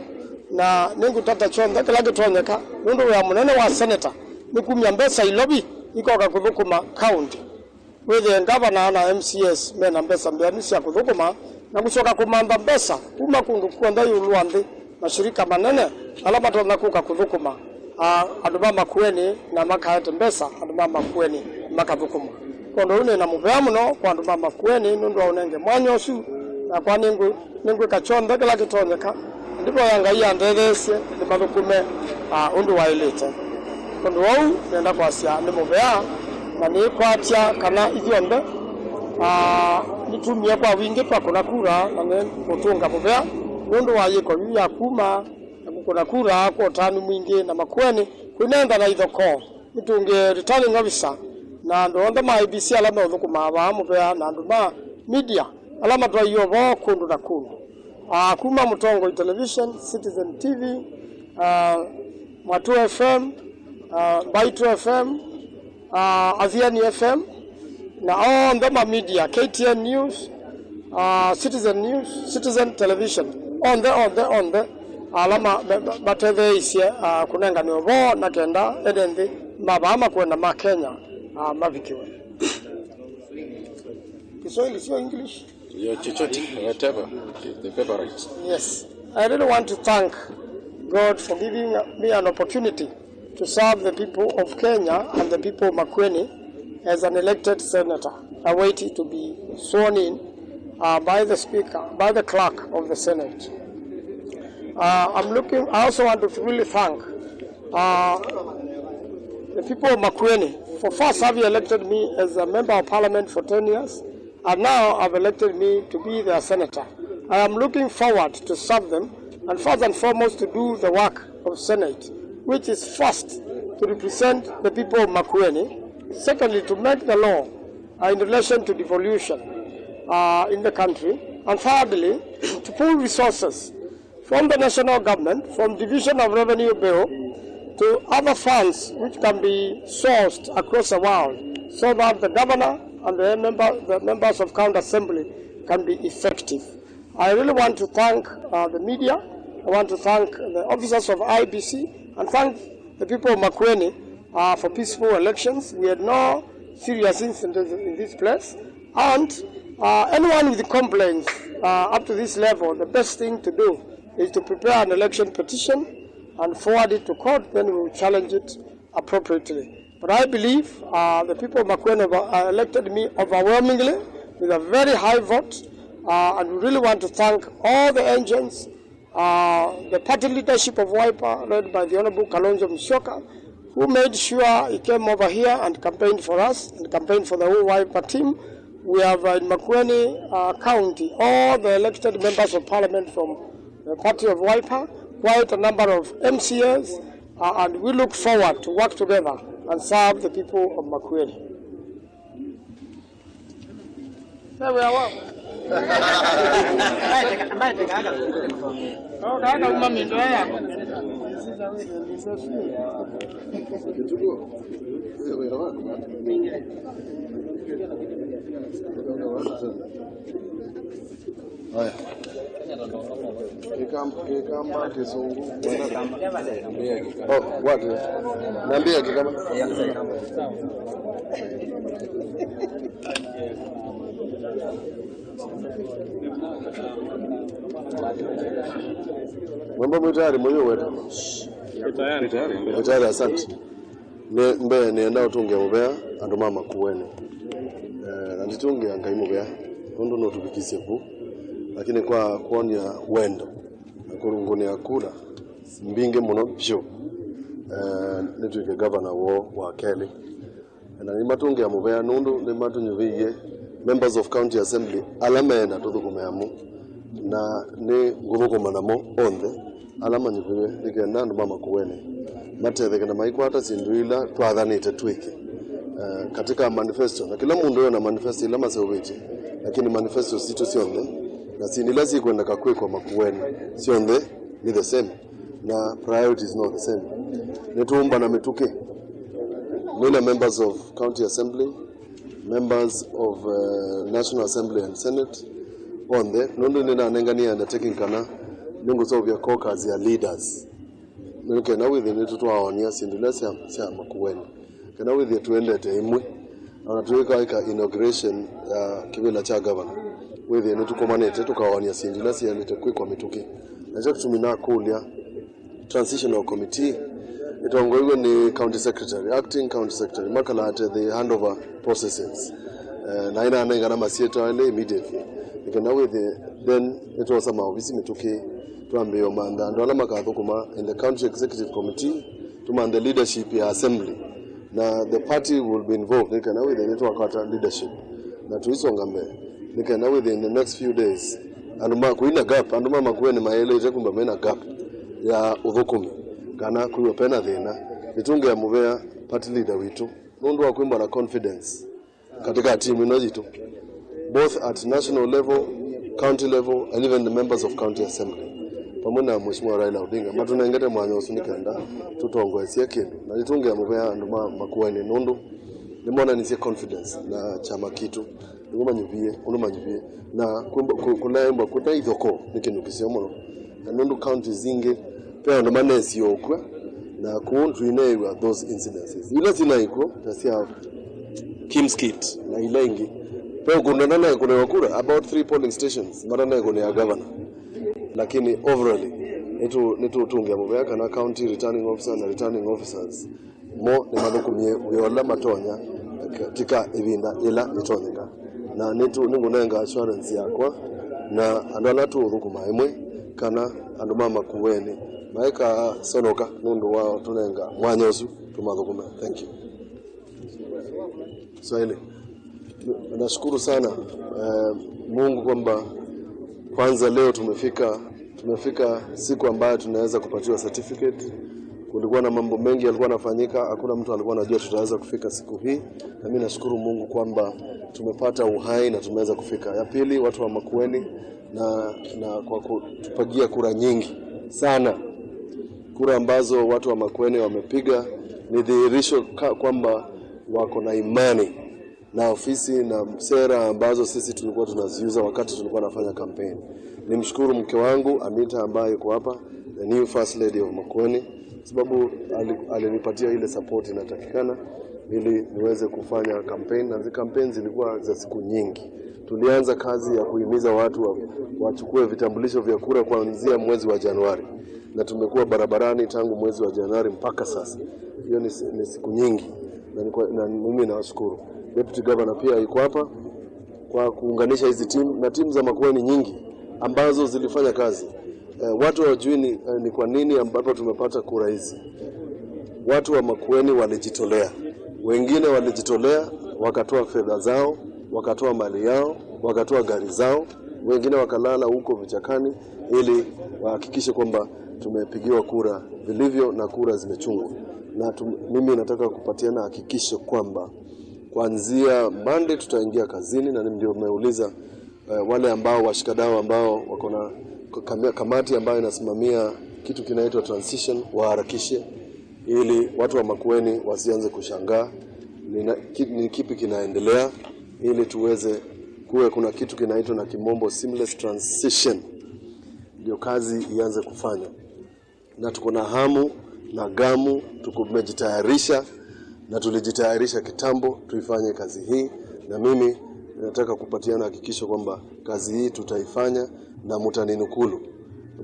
Na nĩngũtata kyonthe kĩla kĩtonyeka nũndũ wĩa mũnene wa seneta nĩ kumya mbesa Ilovi ikoka kũthũkũma kaũnti. Wĩthĩe ngavana na M C As mena mbesa mbĩanu sya kũthũkũma na kũsyoka kũmantha mbesa kuma kũndũ kw'onthe ĩũlũ wa nthĩ, mashirika manene ala matonya kũka kũthũkũma, a, andũ ma Makueni na makaete mbesa andũ ma Makueni makathũkũma. Kwondũ ũu nĩ na mũvea mũno kwa andũ ma Makueni nũndũ wa ũnenge mwanya ũsu, nakwa nĩngwĩ-, nĩngwĩka kyonthe kĩla kĩtonyeka. Ndĩvoya Ngai andetheesye ndĩmathũkũme, a, ũndũ waĩlĩte. Ũndũ ũu nĩenda kwasya nĩ mũvea, na nĩĩkwatya kana ithyonthe, a, nĩtumie kwa wingĩ twakũna kura, na nĩngũtũnga mũvea nũndũ wa yĩko yu ya kuma na kũkũna kura kwa ũtanu mwingĩ na Makueni kwĩnentha na ithokoo. Nĩtũngĩe returning officer na andũ onthe ma I E B C ala meũthũkũmaa vaa mũvea na andũ ma media ala matwaie ũvoo kũndũ na kũndũ. Ah, kuma Mũtongoi Television, Citizen T V, ah, Mwatu F M, ah, Mbaitu F M, ah, Athiani F M, na onthe ma media, K T N News, ah, Citizen News, Citizen Television, onthe, onthe, onthe, ala ma-, ma-, ma-, matetheeisye, ah, kũnengane ũvoo na kenda ene nthĩ ma vaa makwenda ma Kenya, ah, mavikiwe. Kiswahili sio English? Your chochote, whatever, the favorite. Yes. I really want to thank God for giving me an opportunity to serve the people of Kenya and the people of Makueni as an elected senator. I waited to be sworn in, uh, by the speaker, by the clerk of the Senate. Uh, I'm looking, I also want to really thank, uh, the people of Makueni for first having elected me as a member of parliament for ten years. And now have elected me to be their senator. I am looking forward to serve them, and first and foremost to do the work of Senate, which is first to represent the people of Makueni, secondly to make the law, uh, in relation to devolution, uh, in the country, and thirdly to pool resources from the national government, from division of revenue bill to other funds which can be sourced across the world, so that the governor and the member, the members of county assembly can be effective. I really want to thank, uh, the media. I want to thank the officers of I E B C and thank the people of Makueni, uh, for peaceful elections. We had no serious incidents in this place. And, uh, anyone with complaints, uh, up to this level, the best thing to do is to prepare an election petition and forward it to court, then we will challenge it appropriately. But I believe, uh, the people of Makueni have, uh, elected me overwhelmingly with a very high vote, uh, and we really want to thank all the agents, uh, the party leadership of Wiper, led by the Honorable Kalonzo Musyoka, who made sure he came over here and campaigned for us and campaigned for the whole Wiper team. We have, uh, in Makueni, uh, County, all the elected members of parliament from the party of Wiper, quite a number of M C As, uh, and we look forward to work together and serve the people of Makueni. Wĩa waku. Kaka uma mĩtwe yako. Haya. Kĩkamba, Kĩkamba, Kĩsũngũ. Oh, what? Nambia Kĩkamba. Mwemba mwĩ tayari, mũyũ weta? Mwĩ tayari, asante. Nĩ mbee nĩenda ũtũngĩa mũvea andũ ma Makueni. Eh, na nditũngĩa Ngai mũvea nũndũ nũtũvikisye vu, lakini kwa kwony'a wendo na kũrũngũnĩa kura mbingĩ mũno vyũ, eh, nĩtw'ĩke gavana woo wa kelĩ. Na nĩmatũngĩa mũvea nũndũ nĩmatũnyuvĩie members of county assembly ala meenda tũthũkũme amũ, na nĩ ngũthũkũma namo onthe ala manyuvĩwe nĩ kenda andũ ma Makueni matetheke na maikwata syĩndũ ila twathanĩte twĩke, eh, katika manifesto. Na kĩla mũndũ ena manifesto ila maseũvĩtye, lakini manifesto sitũ syonthe na syĩndũ ila syĩkwendeka kwĩkwa Makueni syonthe nĩ the same, na priorities no the same. Nĩtũũmbana mĩtũkĩ, nĩna members of county assembly, members of, uh, National Assembly and Senate, onthe, nũndũ nĩnanenganie undertaking kana nĩngũseũvya caucus ya leaders, nĩ kenda wĩthĩe nĩtũtwaony'a syĩndũ ila sya, sya Makueni, kana wĩthĩe tũendete ĩmwe, ona tũikaĩka inauguration ya kĩvĩla kya gavana, wĩthĩe nĩtũkomanĩte tũkaony'a syĩndũ ila syaĩlĩte kwĩkwa mĩtũkĩ. Nakyo kĩtumi nakũlya Transitional Committee ĩtongoew'e nĩ County Secretary, Acting County Secretary, makalate the handover processes. Eh, na ĩnanengana masyĩtwa elĩ immediately. Nĩ kenda wĩthĩe, then nĩtwosa maovisi mĩtũkĩ, twambĩĩe ũmantha andũ ala makathũkũma in the County Executive Committee, tũmanthe leadership ya assembly. Na the party will be involved, nĩ kana wĩthĩe nĩtwakwata leadership na tũisonga mbee, nĩ kana wĩthĩe in the next few days andũ ma kũina gap, andũ ma Makueni maĩlĩte kumba mena gap ya ũthũkũmi, kana kwĩw'a pena thĩna. Nĩtũngĩa mũvea party leader witũ nũndũ wa kwĩmba na confidence katika timu ĩno yitũ, both at national level, County level and even the members of county assembly, pamwe na Mheshimiwa Raila Odinga, matũnengete mwanya ũsu nĩ kenda tũtongoesye kĩndũ, na nĩtũngĩa mũvea andũ ma Makueni, nũndũ nĩmonanisye confidence na kyama kitũ, nĩguo manyuvie ũndũ manyuvie, na kwĩmba- kũ- kũnaĩmbwa kũte ithokoo nĩ kĩndũ kĩseo mũno, na nũndũ counties ingĩ ve andũ manesie ũkw'a, na kũu tũineew'a those incidences ila sinaĩ kw'o, ta sya Kim's Kit na ila ingĩ. Ve ũkũndũ nanaekũnĩwa kura, about three polling stations matanaekũnĩa governor. Lakini overall, nĩtũ- nĩtũtũngĩa mũvea kana county returning officer na returning officers mo nĩmathũkũmie wĩa ũla matonya katika ĩvinda ĩla ĩtonyeka. Na nĩtũ- nĩngũnenga assurance yakwa na andũ ala tũũthũkũma ĩmwe kana andũ ma Makueni maikasonoka nũndũ wa ũtũnenga mwanya ũsu tũmathũkũme. Thank you. Swahili. Nashukuru sana, eh, Mungu kwamba kwanza leo tumefika, tumefika siku ambayo tunaweza kupatiwa certificate. Kulikuwa na mambo mengi yalikuwa yanafanyika, hakuna mtu alikuwa anajua tutaweza kufika siku hii, na mimi nashukuru Mungu kwamba tumepata uhai na tumeweza kufika. Ya pili, watu wa Makueni na, na kwa kutupigia kura nyingi sana, kura ambazo watu wa Makueni wamepiga ni dhihirisho ka- kwamba wako na imani na ofisi na sera ambazo sisi tulikuwa tunaziuza wakati tulikuwa nafanya campaign. Nimshukuru mke wangu Anita ambaye yuko hapa, the new first lady of Makueni, sababu ali- alinipatia ile support inatakikana ili niweze kufanya campaign, na zi- campaign zilikuwa za siku nyingi. Tulianza kazi ya kuhimiza watu wa- wachukue vitambulisho vya kura kuanzia mwezi wa Januari, na tumekuwa barabarani tangu mwezi wa Januari mpaka sasa. Hiyo ni, si- ni siku nyingi, na, ni kwa- na mimi nawashukuru. Deputy Governor pia yuko hapa kwa kuunganisha hizi timu, na timu za Makueni nyingi ambazo zilifanya kazi. Eh, watu hawajui ni, eh, ni kwa nini ambapo tumepata kura hizi. Watu wa Makueni walijitolea, wengine walijitolea wakatoa fedha zao, wakatoa mali yao, wakatoa gari zao, wengine wakalala huko vichakani ili wahakikishe kwamba tumepigiwa kura vilivyo na kura zimechungwa. Na tum- mimi nataka kupatiana hakikisho kwamba kuanzia Monday tutaingia kazini, na ndio nimeuliza eh, wale ambao, washikadau ambao wako na kama- kamati ambayo inasimamia kitu kinaitwa transition waharakishe, ili watu wa Makueni wasianze kushangaa ni na- ki- ni kipi kinaendelea, ili tuweze kuwe kuna kitu kinaitwa na kimombo seamless transition, ndio kazi ianze kufanywa. Na tuko na hamu na gamu, tuko- tumejitayarisha na tulijitayarisha kitambo tuifanye kazi hii, na mimi nataka kupatiana hakikisho kwamba kazi hii tutaifanya, na mtaninukulu,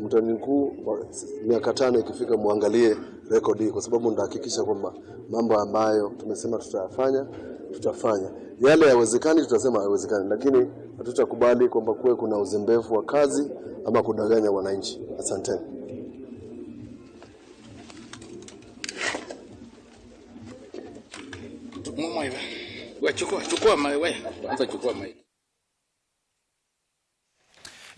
mtaninukuu wa- miaka tano ikifika, muangalie rekodi hii, kwa sababu nitahakikisha kwamba mambo ambayo tumesema tutayafanya, tutafanya. Yale yawezekani, tutasema haiwezekani, lakini hatutakubali kwamba kuwe kuna uzembefu wa kazi ama kudanganya wananchi. Asanteni. Mwa- mwa- we, chukua, chukua mai-, we, kwanza chukua mai.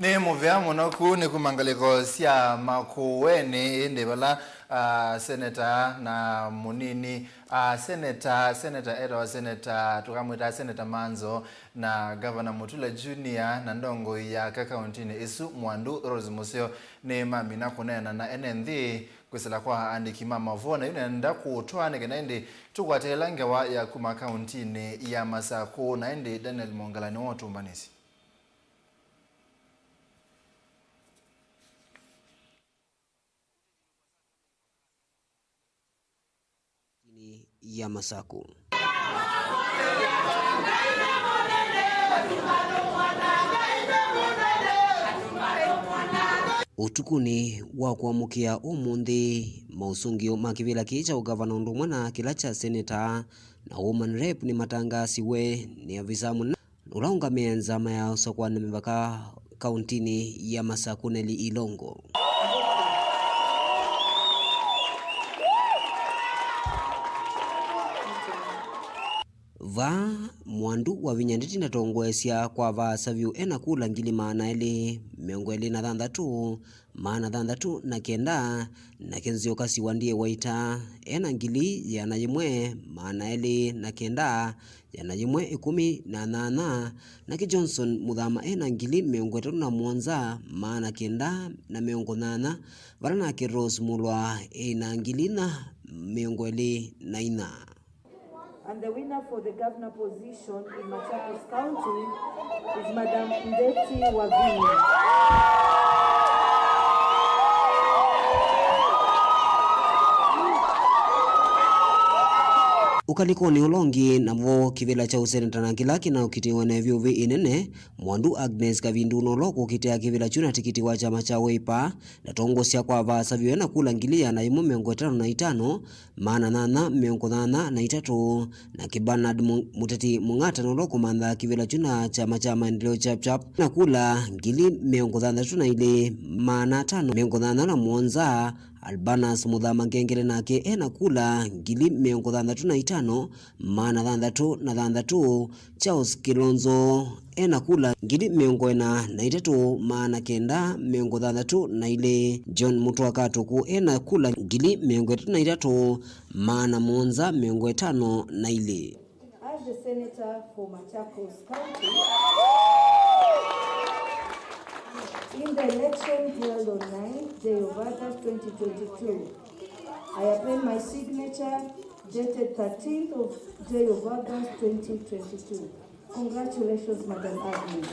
Nĩ mũvea mũno. Kũu nĩ kuma ngalĩko sya Makueni, ĩndĩ vala, ah, seneta na mũnini, ah, seneta, seneta etawa seneta, tũkamwĩta seneta Manzo, na Gavana Mutula Junior na ndongoi ya aka kauntinĩ ĩsu Mwandu Rose Museo nĩmamina kũneena na ene nthĩ kwĩsĩla kwa aandĩki ma mavoo, na yu nenda kũtwaa nĩ kenda ĩndĩ tũkwate ĩla ngewa ya kuma kauntinĩ ya Masakũ, na ĩndĩ Daniel Mongala nĩwe ũtũmbanĩsye. Kauntinĩ ya Masakũ. Ũtukũnĩ wa kũamũkĩa ũmũnthĩ, maũsũngĩo ma kĩvĩla kĩĩ kya ũgavana ũndũ ũmwe na kĩla kya seneta na woman rep nĩmatangaasiwe nĩ avisa mũnene ũla ũngamĩe nzama ya ũsakũanĩa mĩvaka kauntinĩ ya Masakũ, Nelly Ilongo. Vaa, Mwandu Wavinya Ndeti ndatongoesya kwa vaasa vyũ ena kula ngili maana elĩ mĩongo ĩlĩ na thanthatũ, maana thanthatũ na kenda, nake Nzioka Siwandie Waita ena ngili ĩana yĩmwe maana elĩ na kenda, ĩana yĩmwe ĩkũmi na nyanya, nake Johnson Mũthama ena ngili mĩongo ĩtatũ na mũonza maana kenda na mĩongo nyanya, vala nake Rose Mulwa ena ngili inya mĩongo ĩlĩ na inya. And the winner for the governor position in Machakos County is Madam Ndeti Wavinya. Ũkalĩkonĩ ũla ũngĩ, navo kĩvĩla kya ũseneta na kĩla kĩnaũkitĩwe na ĩvyũvĩ ĩnene, Mwandu Agnes Kavindu nũla ũkũkitĩa kĩvĩla kyu na tikiti wa kyama kya Wiper, ndatongosya kwa vaasa vyũ ena kula ngili ĩana yĩmwe mĩongo ĩtano na itano, maana nyanya mĩongo nyanya na itatũ, nake Bernard Mu-, Mũteti Mũng'ata nũla ũkũmantha kĩvĩla kyu na kyama kya Maendeleo Chap Chap na kula ngili mĩongo thanthatũ na ilĩ, maana atano mĩongo nyanya na mũonza, Albanas Mũthama Ngengere nake ena kula ngili mĩongo thanthatũ na itano, maana thanthatũ na thanthatũ, Charles Kilonzo ena kula ngili mĩongo ĩna na itatũ, maana kenda mĩongo thanthatũ na ilĩ, John Mũtwa Katuku ena kula ngili mĩongo ĩtatũ na itatũ, maana mũonza mĩongo ĩtano na ilĩ. As the senator for Machakos County, in the election held on ninth day of August twenty twenty-two, I append my signature dated thirteenth of day of August twenty twenty-two. Congratulations, Madam Agnes.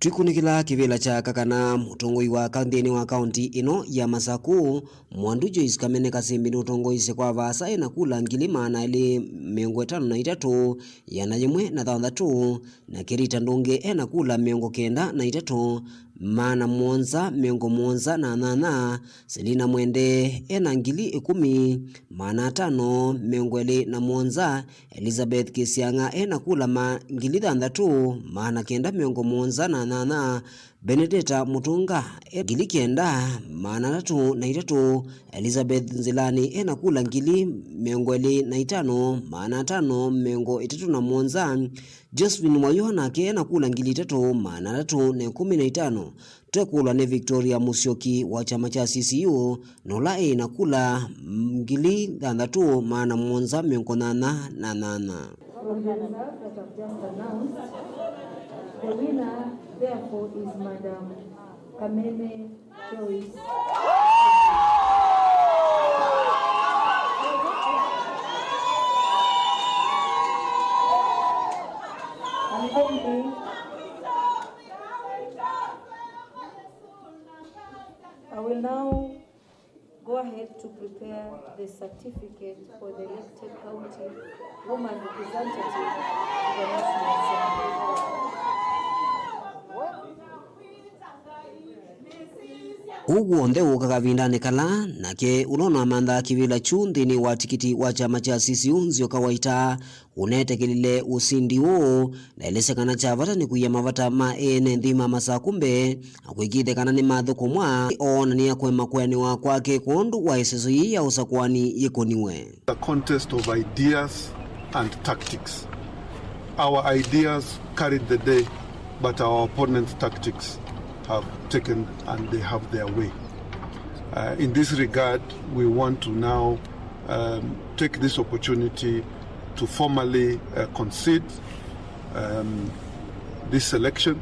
Twikunĩkĩla kĩvĩla kya kakana, mũtongoi wa ka-, nthĩnĩ wa kaunti ĩno ya Masaku, Mwandu Joyce Kamene Kasimbi nũtongoisye kwa vaasa ena kula ngili maana elĩ mĩongo ĩtano na itatũ, ĩana yĩmwe na thanthatũ, nake Rita Ndũngĩ ena kula mĩongo kenda na itatũ, maana mũonza mĩongo mũonza na nyanya, Selina Mwende ena ngili ĩkũmi, maana atano mĩongo ĩlĩ na mũonza, Elizabeth Kĩsiang'a ena kula ma ngili thanthatũ, maana kenda mĩongo mũonza na nyanya, Benedetta Mũtũnga e ngili kenda, maana atatũ na itatũ, Elizabeth Nzilani ena kula ngili mĩongo ĩlĩ na itano, maana atano mĩongo ĩtatũ na mũonza, Josephine Wayũha nake ena kula ngili itatũ, maana atatũ na ĩkũmi na itano. Twekũlwa nĩ Victoria Musyoki wa kyama kya C C U, na ũla ĩ na kula ngili thanthatũ maana mũonza mĩongo nyanya na nyanya. From the results that I've just announced, the winner, therefore, is Madam Kamene Joyce. And then the I will now go ahead to prepare the certificate for the elected county woman representative to the National Assembly. Ũu w'onthe wũka kavindanĩ kala nake ũla ũnamanthaa kĩvĩla kyu nthĩnĩ wa tikiti wa kyama kya C C U, Nzioka Waita, ũnetekelile ũsindi ũũ, na elesya kana kya vata nĩ kũia mavata ma ene nthĩ ma Masaku mbee, na kwĩkĩĩthya kana nĩmathũkũmwa, oonany'a kũema kũeanĩwa kwake kwondũ wa ĩseso yĩĩ ya ũsakũani yĩkũniwe. A contest of ideas and tactics. Our ideas carried the day, but our opponents' tactics have taken and they have their way. Uh, in this regard, we want to now um, take this opportunity to formally uh, concede um, this election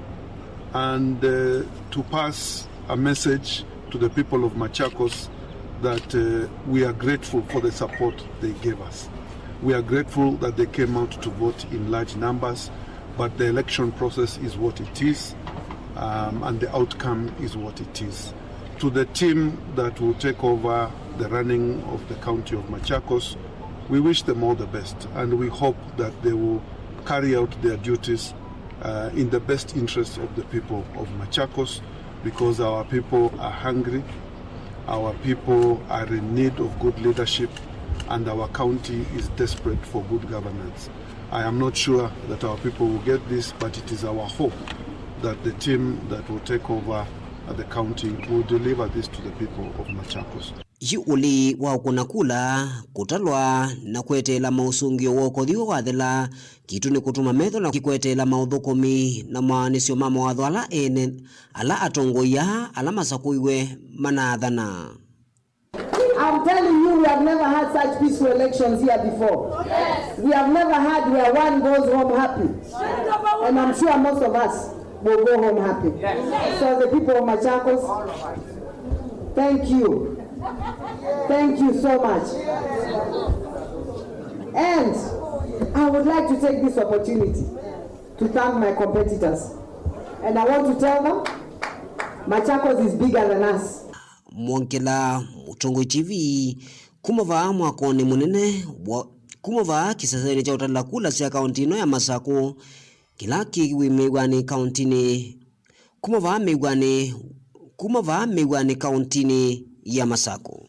and uh, to pass a message to the people of Machakos that uh, we are grateful for the support they gave us. We are grateful that they came out to vote in large numbers, but the election process is what it is, um, and the outcome is what it is. To the team that will take over the running of the county of Machakos, we wish them all the best, and we hope that they will carry out their duties uh, in the best interests of the people of Machakos, because our people are hungry, our people are in need of good leadership, and our county is desperate for good governance. I am not sure that our people will get this, but it is our hope that the team that will take over the county will deliver this to the people of Machakos. Yu ũlii wa ũkũna kula, kũtalwa, na kweteela maũsũngĩo wa ũkothi wathela, Kitui nĩ kũtuma metho na kĩkweteela maũthũkũmi na maanĩsyo ma mawatho ala ene, ala atongoi aa ala masakũiwe manaathana. I'm telling you, we have never had such peaceful elections here before. We have never had where one goes home happy. And I'm sure most of us will go home happy. So the people of Machakos, thank you. Thank you so much. And I would like to take this opportunity to thank my competitors. And I want to tell them, Machakos is bigger than us. Mwongela, Mũtongoi T V, kuma vaa mwakonĩ mũnene wa, kuma vaa kĩsesenĩ kya ũtala kula sya kaunti ĩno ya Masakũ, kĩla kĩ wĩ mĩw'anĩ kauntinĩ, kuma vaa mĩw'anĩ, kuma vaa mĩw'anĩ kauntinĩ ya Masakũ.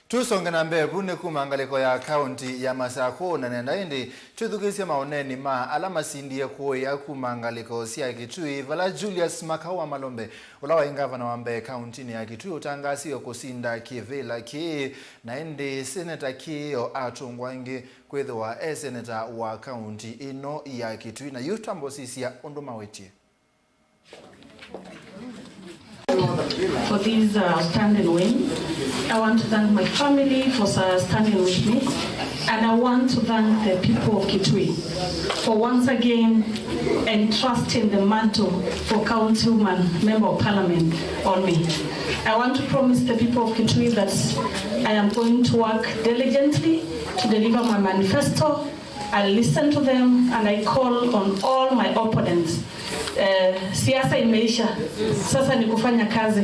Tũsonge na mbee, vu nĩ kuma ngalĩko ya kaunti ya Masakũ, na nenda ĩndĩ twĩthukĩĩsye maoneni ma ala masindie kũĩa kuma ngalĩko sya Kitui, vala Julius Makau wa Malombe, ũla waĩ ngavana wa mbee kauntinĩ ya Kitui, ũtangaasiwe kũsinda kĩvĩla kĩĩ, na ĩndĩ seneta Kĩĩo atũngwa ĩngĩ kwĩthĩwa e seneta wa kaunti ĩno ya Kitui. Na yu twambe ũsisya ũndũ mawĩtie. For this uh, standing win. I want to thank my family for uh, standing with me, and I want to thank the people of Kitui for once again entrusting the mantle for Councilman Member of Parliament on me. I want to promise the people of Kitui that I am going to work diligently to deliver my manifesto. I listen to them and I call on all my opponents. Eh, siasa imeisha. Sasa ni kufanya kazi.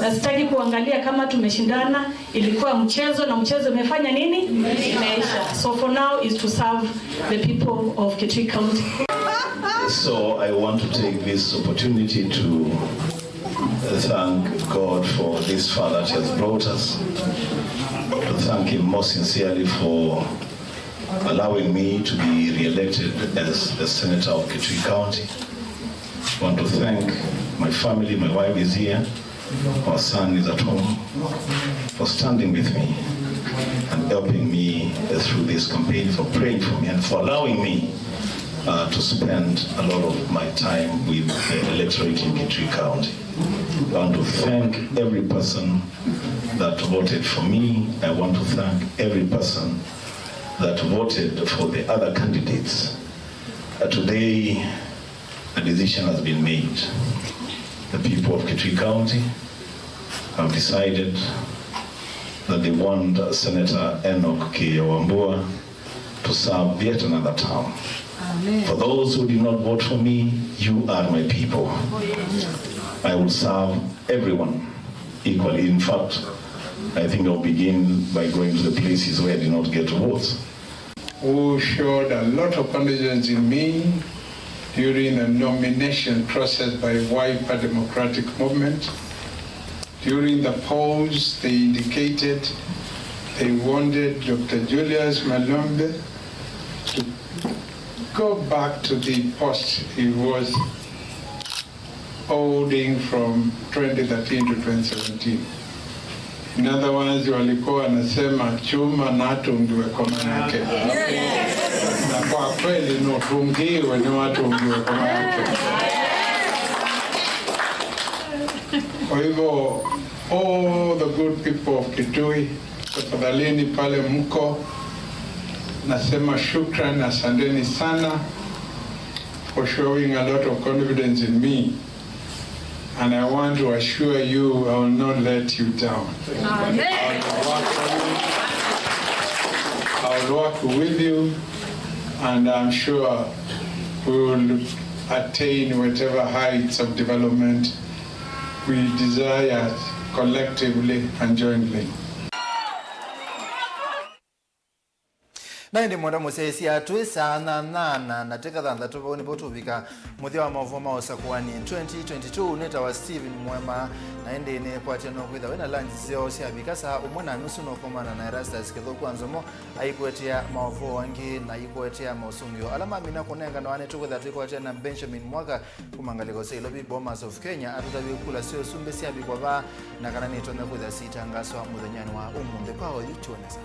Na sitaki kuangalia kama tumeshindana, ilikuwa mchezo na mchezo imefanya nini? Imeisha. So for now is to serve the people of Kitui County. So I want to take this opportunity to thank God for this far that He has brought us, to thank Him most sincerely for allowing me to be re-elected as the senator of Kitui County. I want to thank my family, my wife is here, our son is at home, for standing with me and helping me through this campaign, for praying for me, and for allowing me uh, to spend a lot of my time with the electorate in Kitui County. I want to thank every person that voted for me. I want to thank every person that voted for the other candidates. Uh, today, a decision has been made. The people of Kitui County have decided that they want Senator Enoch Kĩĩo Wambua to serve yet another term. Amen. For those who did not vote for me, you are my people. I will serve everyone equally. In fact, I think I'll begin by going to the places where I did not get votes. Who showed a lot of confidence in me during the nomination process by Wiper Democratic Movement. During the polls, they indicated they wanted Doctor Julius Malombe to go back to the post he was holding from twenty thirteen to twenty seventeen. In other words, walikuwa wanasema chuma na atungiwe koma yake. Na kwa kweli, nũtũngĩĩwe nĩ watũngiwe koma yake. Kwa hivyo, all the good people of Kitui, tafadhalini pale mko, nasema shukran, asanteni sana for showing a lot of confidence in me. And I want to assure you, I will not let you down. Amen. I will work for you. I will work with you, and I'm sure we will attain whatever heights of development we desire collectively and jointly. Na ĩndĩ mwenda mũsyaĩĩsya, twĩ saa nyanya na ndatĩka thanthatũ, vau nĩvo tũvika mũthya wa maũvoo ma ũsakũani twenty twenty-two. Nĩtawa Steven Mwema, na ĩndĩ nĩkwatya no kwĩtha wĩ na lunch nzeo syavika saa ũmwe na nusu. Nũkomana na Erastus Kĩthũku wa Nzomo aikũetea maũvoo angĩ na aikũetea maũsũngĩo ala mamina kũnenganawa. Nĩtũkwĩtha twĩkwatya na Benjamin Mwaka kuma ngalĩko sya Ilovi, Bomas of Kenya, atũtavye kula sya ũsumbĩ syavikwa vaa na kana nĩtonya kwĩtha sitangaswa mũthenyanĩ wa ũmũnthĩ. Kwa oyu, tuonesa.